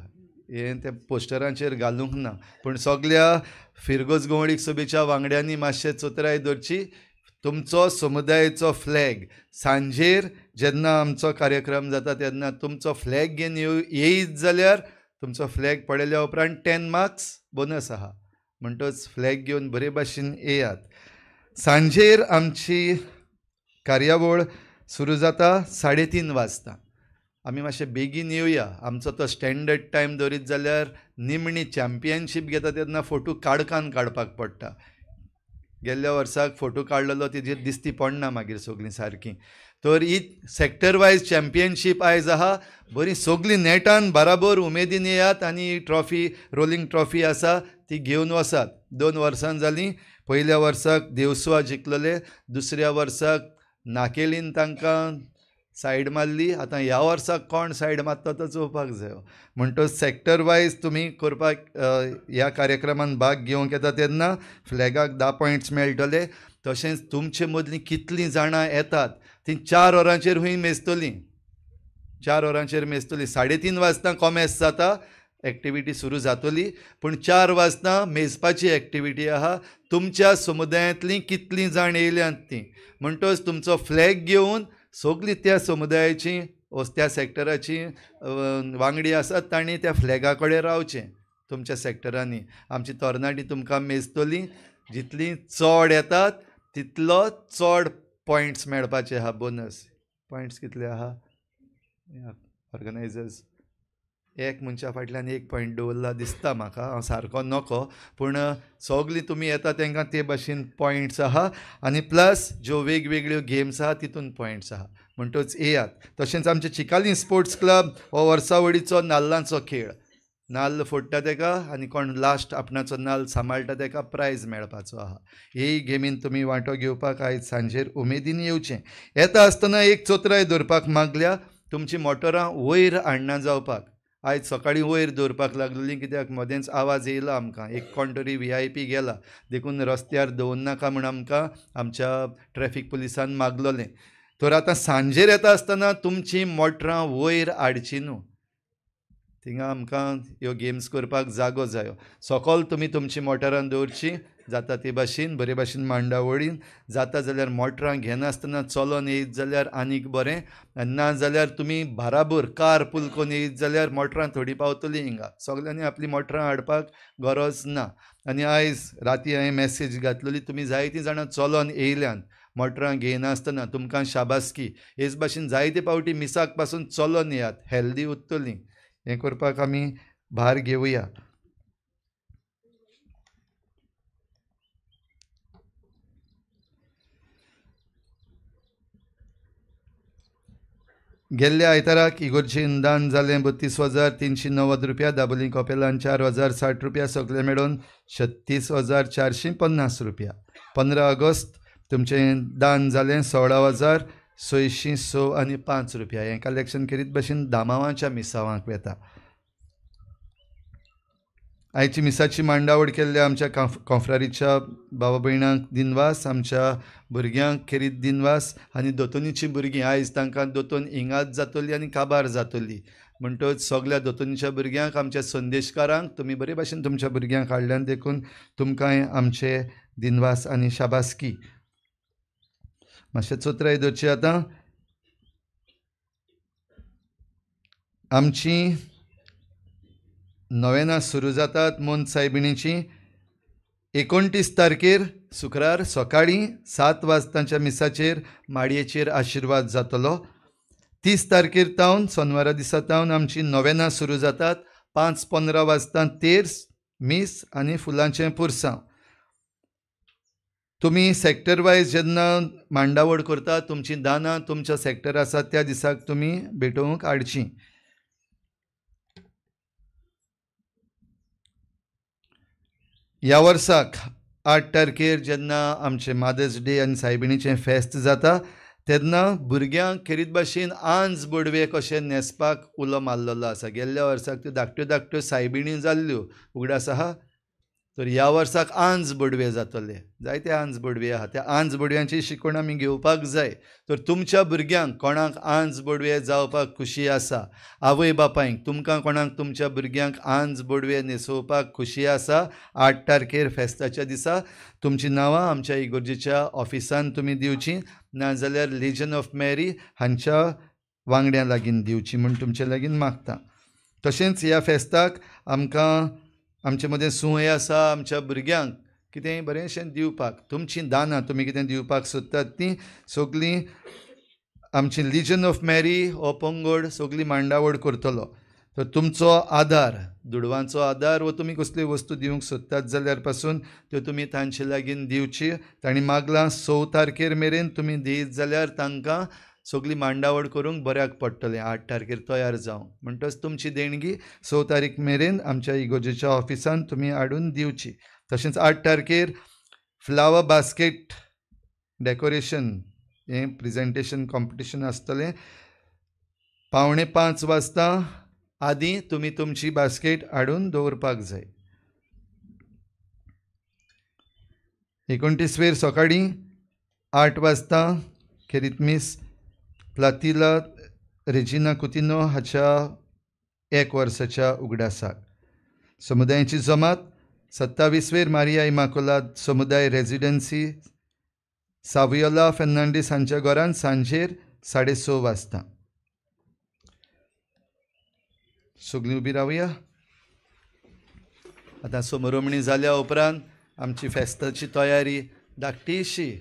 हें ते पोस्टरांचेर घालूंक ना, पूण सगल्या फिरगोज गोवळीक सभेच्या वांगड्यांनी मातशें चतुराय दवरची. तुमचो समुदायाचो फ्लॅग सांजेर जेन्ना आमचो कार्यक्रम जाता तेन्ना तुमचो फ्लॅग घेवन येयत जाल्यार तुमचो फ्लॅग पळयल्या उपरांत 10 मार्क्स बोनस आहा. म्हणटच फ्लॅग घेवन बरे भाशेन येयात. सांजेर आमची कार्यावळ सुरू जाता 3:30 वाजता. आमी मातशे बेगीन येवया. आमचो तो स्टँडर्ड टायम दवरीत जाल्यार निमणी चॅम्पियनशीप घेता तेन्ना फोटो काडकान काडपाक पडटा. गेल्ल्या वर्साक फोटो काडलेलो तेजेर दिसती पडना मागीर सगळीं सारकी. तर ही सेक्टर वायज चॅम्पियनशीप आयज आहा. बरी सगळीं नेटान बराबर उमेदीन येयात आनी ट्रॉफी, रोलिंग ट्रॉफी आसा ती घेवन वसात. 2 वर्सां जालीं. पयल्या वर्साक देवसुआ जिखलेले, दुसऱ्या वर्साक नाकेलीन तांकां सायड मारली. आतां ह्या वर्साक कोण सायड मारता तो चोवपाक जायो. म्हणटच सेक्टर वायज तुमी करपाक ह्या कार्यक्रमान भाग घेवंक येता तेन्ना फ्लॅगाक 10 पॉयंट्स मेळटले. तशेंच तुमचे मदलीं कितलीं जाणां येतात तीं 4 वरांचेर हुंय मेजतलीं. 4 वरांचेर मेजतलीं. 3:30 वाजता कॉमेस जाता, एक्टिविटी सुरू जातली, पूण 4 वाजता मेजपाची एक्टिविटी आहा. तुमच्या समुदायांतलीं कितलीं जाण येयल्यांत तीं. म्हणटच तुमचो फ्लॅग घेवन सगळीं त्या समुदायाची त्या सेक्टराची वांगडी आसात तांणी त्या फ्लॅगा कडेन रावचें. तुमच्या सेक्टरांनी आमची तरणाटी तुमकां मेजतली. जितलीं चड येतात तितलो चड पॉयंट्स मेळपाचे आहा. बोनस पॉयंट्स कितले आहा ऑर्गनायजर्स? एक मनशा फाटल्यान 1 पॉयंट दवरला दिसता म्हाका, हांव सारको नको, पूण सगळीं तुमी येता तांकां ते भाशेन पॉयंट्स आहा. आनी प्लस ज्यो वेगवेगळ्यो गेम्स आहा तितून पॉयंट्स आहा. म्हणटच येयात. तशेंच आमचे चिकाली स्पोर्ट्स क्लब हो वर्सावळीचो नाल्लांचो खेळ. नाल्ल फोडटा तेका आनी कोण लास्ट आपणाचो नाल्ल सांबाळटा तेका प्रायज मेळपाचो आहा. हेय गेमीन तुमी वांटो घेवपाक आयज सांजेर उमेदीन येवचें. येता आसतना एक चतुराय दवरपाक मागल्या, तुमची मोटरां वयर हाडना जावपाक. आयज सकाळीं वयर दवरपाक लागलेली कित्याक मदेंच आवाज येयला आमकां, एक कोण तरी VIP गेला, देखून रस्त्यार दवरनाका म्हूण आमकां आमच्या ट्रॅफीक पुलिसान मागलोलें. तर आतां सांजेर येता आसतना तुमची मोटरां वयर हाडची न्हू, थिंगा आमकां ह्यो गेम्स करपाक जागो जायो. सकल तुमी तुमची मोटरां दवरची जाता ते भाशेन, बरे भाशेन मांडावळीन जाता जाल्यार मोटरां घेनासतना चलोन येयत जाल्यार आनीक बरें, आनी ना जाल्यार तुमी बाराबर कार पूल करून येयत जाल्यार मोटरां थोडीं पावतलीं हिंगा. सगल्यांनी आपलीं मोटरां हाडपाक गरज ना. आनी आयज राती हांवें मॅसेज घातलेली, तुमी जायतीं जाणां चलोन येयल्यान मोटरां घेयनासतना, तुमकां शाबासकी. हेच भाशेन जायते फावटी मिसाक पासून चलोन येयात, हेल्दी उरतलीं. हें करपाक आमी भार घेवया. गेल्ल्या आयताराक इगोर्जेन दान जालें 32,390 रुपया, दाबोली कपेलान 4,060 रुपया, सगळे मेळून 36,450 रुपया. 15 ऑगस्ट तुमचें दान जालें 16,606 आनी 5 रुपया. हें कलेक्शन करीत भशेन दामावाच्या मिसावांक वेता. आयची मिसाची मांडावळ केल्ल्या आमच्या कॉफ्रारीच्या बाबा भयणांक दिनवास, आमच्या भुरग्यांक खेरीत दिनवास. आनी दोतोनीची भुरगीं आयज तांकां दोतोन हिंगाच जातली आनी काबार जातली, म्हणटच सगल्या दोतोनीच्या भुरग्यांक, आमच्या संदेशकारांक तुमी बरे भाशेन तुमच्या भुरग्यांक हाडल्यान देखून तुमकांय आमचे दिनवास आनी शाबासकी. मातशें चोत्राय दवरची आतां. आमची नवेनां सुरू जातात मोन सायबिणीची. 29 तारखेर शुक्रार सकाळीं 7 वाजतांच्या मिसाचेर माडयेचेर आशिर्वाद जातलो. 30 तारखेर तावन सोनवारा दिसा तावन आमची नोवेनां सुरू जातात. 5:15 वाजता तेर्स मीस आनी फुलांचें पुरसांव. तुमी सेक्टर वायज जेन्ना मांडावळ करता तुमची दानां तुमच्या सेक्टर आसा त्या दिसाक तुमी भेटोवंक हाडची. ह्या वर्साक 8 तारखेर जेन्ना आमचें मदर्स डे आनी सायबिणीचें फेस्त जाता तेन्ना भुरग्यांक खेरीत भाशेन आंज बोडवे कशें न्हेसपाक उलो मारलेलो आसा. गेल्ल्या वर्साक त्यो धाकट्यो धाकट्यो सायबिणी जाल्ल्यो उगडास आहा. तर ह्या वर्साक आंज बोडवे जातले, जायते आंज बोडवे आहा. त्या आंज बोडव्यांची शिकवण आमी घेवपाक जाय. तर तुमच्या भुरग्यांक कोणाक आंज बोडवे जावपाक खुशी आसा, आवय बापायक तुमकां कोणाक तुमच्या भुरग्यांक आंज बोडवे न्हेसोवपाक खुशी आसा, 8 तारखेर फेस्ताच्या दिसा तुमची नांवां आमच्या इगोर्जेच्या ऑफिसान तुमी दिवची, नाजाल्यार लिजन ऑफ मॅरी हांच्या वांगड्यां लागीं दिवची म्हूण तुमचे लागीं मागता. तशेंच ह्या फेस्ताक आमकां आमचे मदें सुंय आसा आमच्या भुरग्यांक कितेंय बरेंशें दिवपाक, तुमचीं दानां तुमी कितें दिवपाक सोदतात तीं सगळीं आमची लिजन ऑफ मॅरी हो पंगड सगळी मांडावळ करतलो. तर तुमचो आदार, दुडवांचो आदार वो तुमी कसल्यो वस्तू दिवंक सोदतात जाल्यार पासून त्यो तुमी तांचे लागीं दिवची. तांणी मागलां 6 तारखेर मेरेन तुमी दीत जाल्यार तांकां सगळी मांडावळ करूंक बऱ्याक पडटलें 8 तारखेर तयार जावंक. म्हणटच तुमची देणगी 6 तारीख मेरेन आमच्या इगोर्जेच्या ऑफिसान तुमी हाडून दिवची. तशेंच 8 तारखेर फ्लावर बास्केट डेकोरेशन हें प्रेजेंटेशन कॉम्पिटिशन आसतलें. 4:45 वाजता आदीं तुमी तुमची बास्केट हाडून दवरपाक जाय. 29 वेर सकाळीं 8 वाजता खेरीत मीस प्लातिला रेजिना कुतिनो हाच्या 1 वर्साच्या उगडासाक. समुदायाची जमात 27 वेर मारिया इमाकुलाद समुदाय रेजिडन्सी सावियोला फेर्नांडीस हांच्या घरान सांजेर 6:30 वाजता. सगळीं उबी रावया. आतां समरोमणी जाल्या उपरांत आमची फेस्ताची तयारी धाकटीशी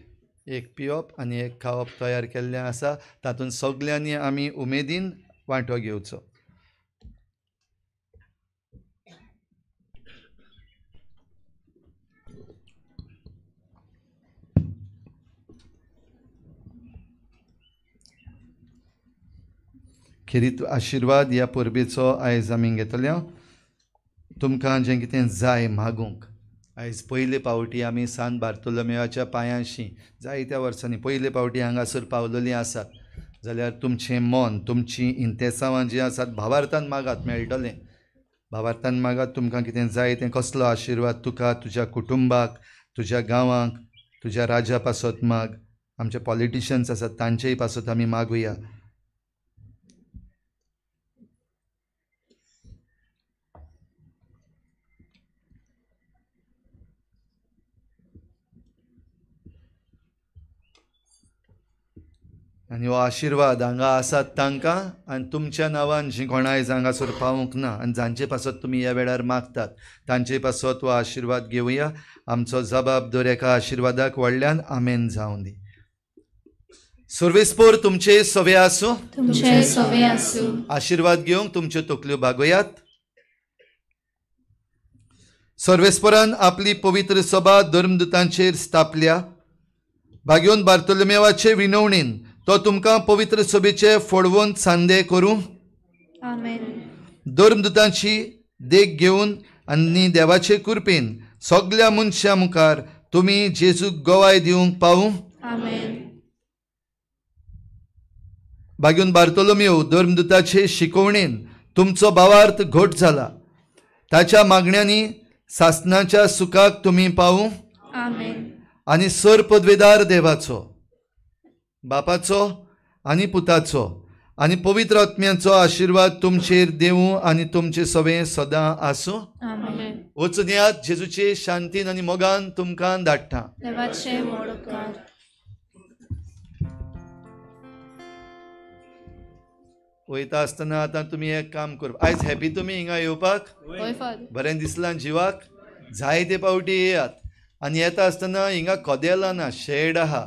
एक पिवप आनी एक खावप तयार केल्लें आसा. तातूंत सगल्यांनी आमी उमेदीन वांटो घेवचो. खेरीत आशिर्वाद ह्या परबेचो आयज आमी घेतल्या. तुमकां जें कितें जाय मागूंक आयज पयले पावटी आमी सान बार्तोलोमेवाच्या पांयांशी जायत्या वर्सांनी पयले पावटी हांगासर पावलेलीं आसात जाल्यार तुमचें मन, तुमचीं इंतेसांवां जीं आसात भावार्थान मागात मेळटलें. भावार्थान मागात तुमकां कितें जाय तें, कसलो आशिर्वाद तुका, तुज्या कुटुंबाक, तुज्या गांवांक, तुज्या राज्या पासत माग. आमचे पॉलिटिशन्स आसात तांचेय पासत आमी मागुया. आनी हो आशिर्वाद हांगा आसात तांकां आनी तुमच्या नांवान जीं कोण आयज हांगासर पावूंक ना आनी जांचे पासत तुमी ह्या वेळार मागतात तांचे पासत हो आशिर्वाद घेवया. आमचो जबाब दर एका आशिर्वादाक व्हडल्यान आमेन जावं दी. सर्वेस्पोर तुमचे सवे आसूं, तुमचे सवे आसूं. आशिर्वाद घेवंक तुमच्यो तकल्यो बागोयात. सर्वेस्पोरान आपली पवित्र सभा धर्मदूतांचेर स्थापल्या. भाग्योन बार्तोलोमेवाचे विनवणीन तो तुमकां पवित्र सभेचे फोडवून सांदे करूं. आमेन. धर्मदूतांची देख घेवन आनी देवाचे कृपेन सगल्या मनशां मुखार तुमी जेजूक गवाय दिवंक पावूं. आमेन. भाग्योन बार्तोलोमेव धर्मदूताचे शिकवणेन तुमचो भावार्थ घट जाला. ताच्या मागण्यांनी सासनाच्या सुखाक तुमी पावूं. आमेन. आनी सर पदवेदार देवाचो, बापाचो आनी पुताचो आनी पवित्र आत्म्याचो आशिर्वाद तुमचेर देवूं आनी तुमचे सवे सदां आसूं. आमेन. वचून यात, जेजूचे शांतीन आनी मोगान तुमकां धाडटा. देवाचे व्हड उपकार. वयता आसतना आतां तुमी एक काम कर. आयज हॅपी तुमी हिंगा येवपाक, बरें दिसलां जिवाक? जायते पावटी येयात. आनी येता आसतना हिंगा कदेलां ना, शेड आहा.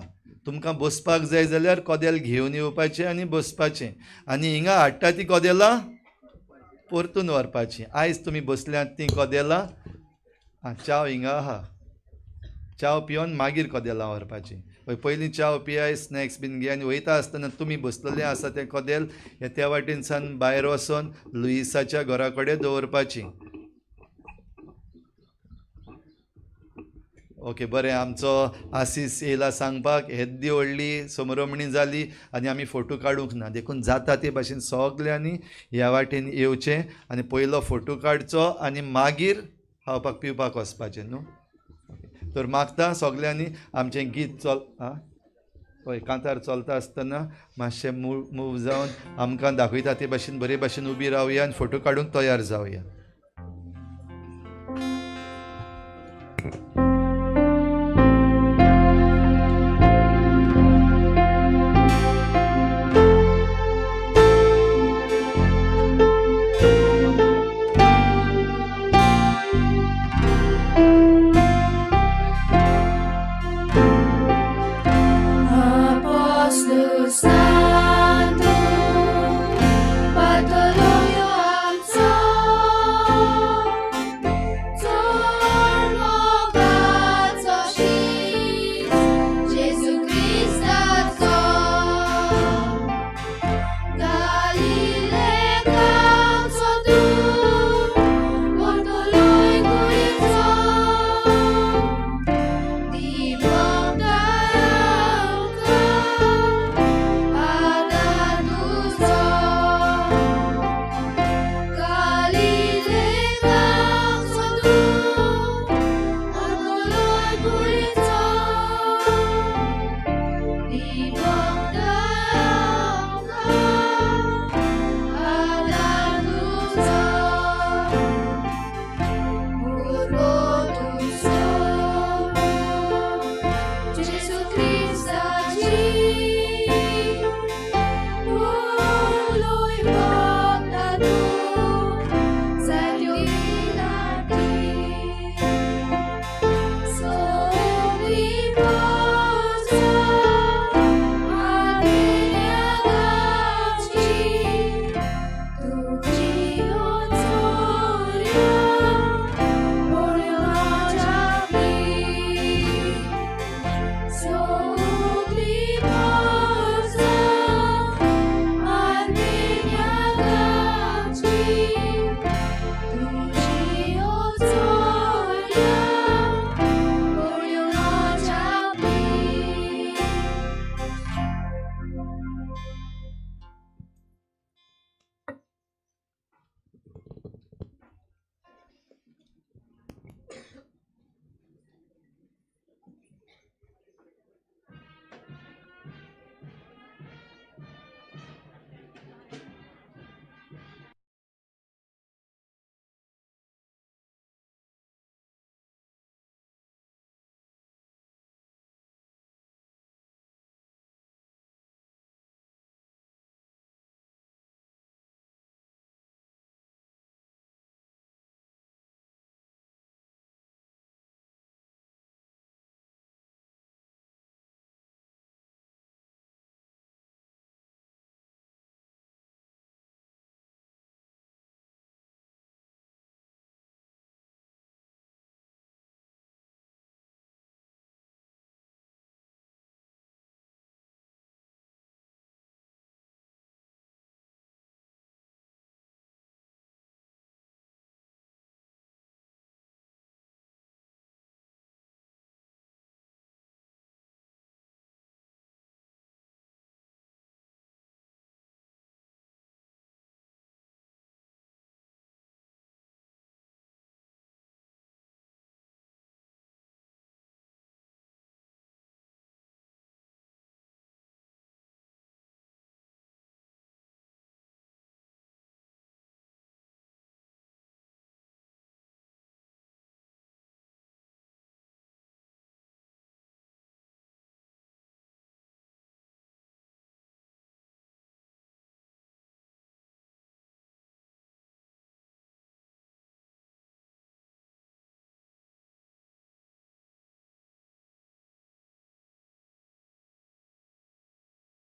तुमकां बसपाक जाय जाल्यार कदेल घेवन येवपाचें आनी बसपाचें. आनी हिंगा हाडटा ती कदेलां परतून व्हरपाचीं. आयज तुमी बसल्यांत तीं कदेलां, आं च्याव हिंगा आहा, च्याव पिवन मागीर कदेलां व्हरपाचीं. हय, पयलीं च्याव पियाय, स्नॅक्स बीन घे आनी वयता आसतना तुमी बसलेलें आसा तें कदेल हे त्या वाटेनसान भायर वचोन लुईसाच्या घरा कडेन दवरपाचीं. ओके, बरें. आमचो आसीस येयला सांगपाक, येद्दी व्हडली समरमणी जाली आनी आमी फोटो काडूंक ना, देखून जाता ते भाशेन सगल्यांनी ह्या वाटेन येवचें आनी पयलो फोटो काडचो आनी मागीर खावपाक पिवपाक वचपाचें न्हू. तर मागता सगल्यांनी आमचें गीत चल, आं हय, कांतार चलता आसतना मातशें मूव जावन आमकां दाखयता ते भाशेन बरे भाशेन उबी रावया आनी फोटो काडूंक तयार जावया.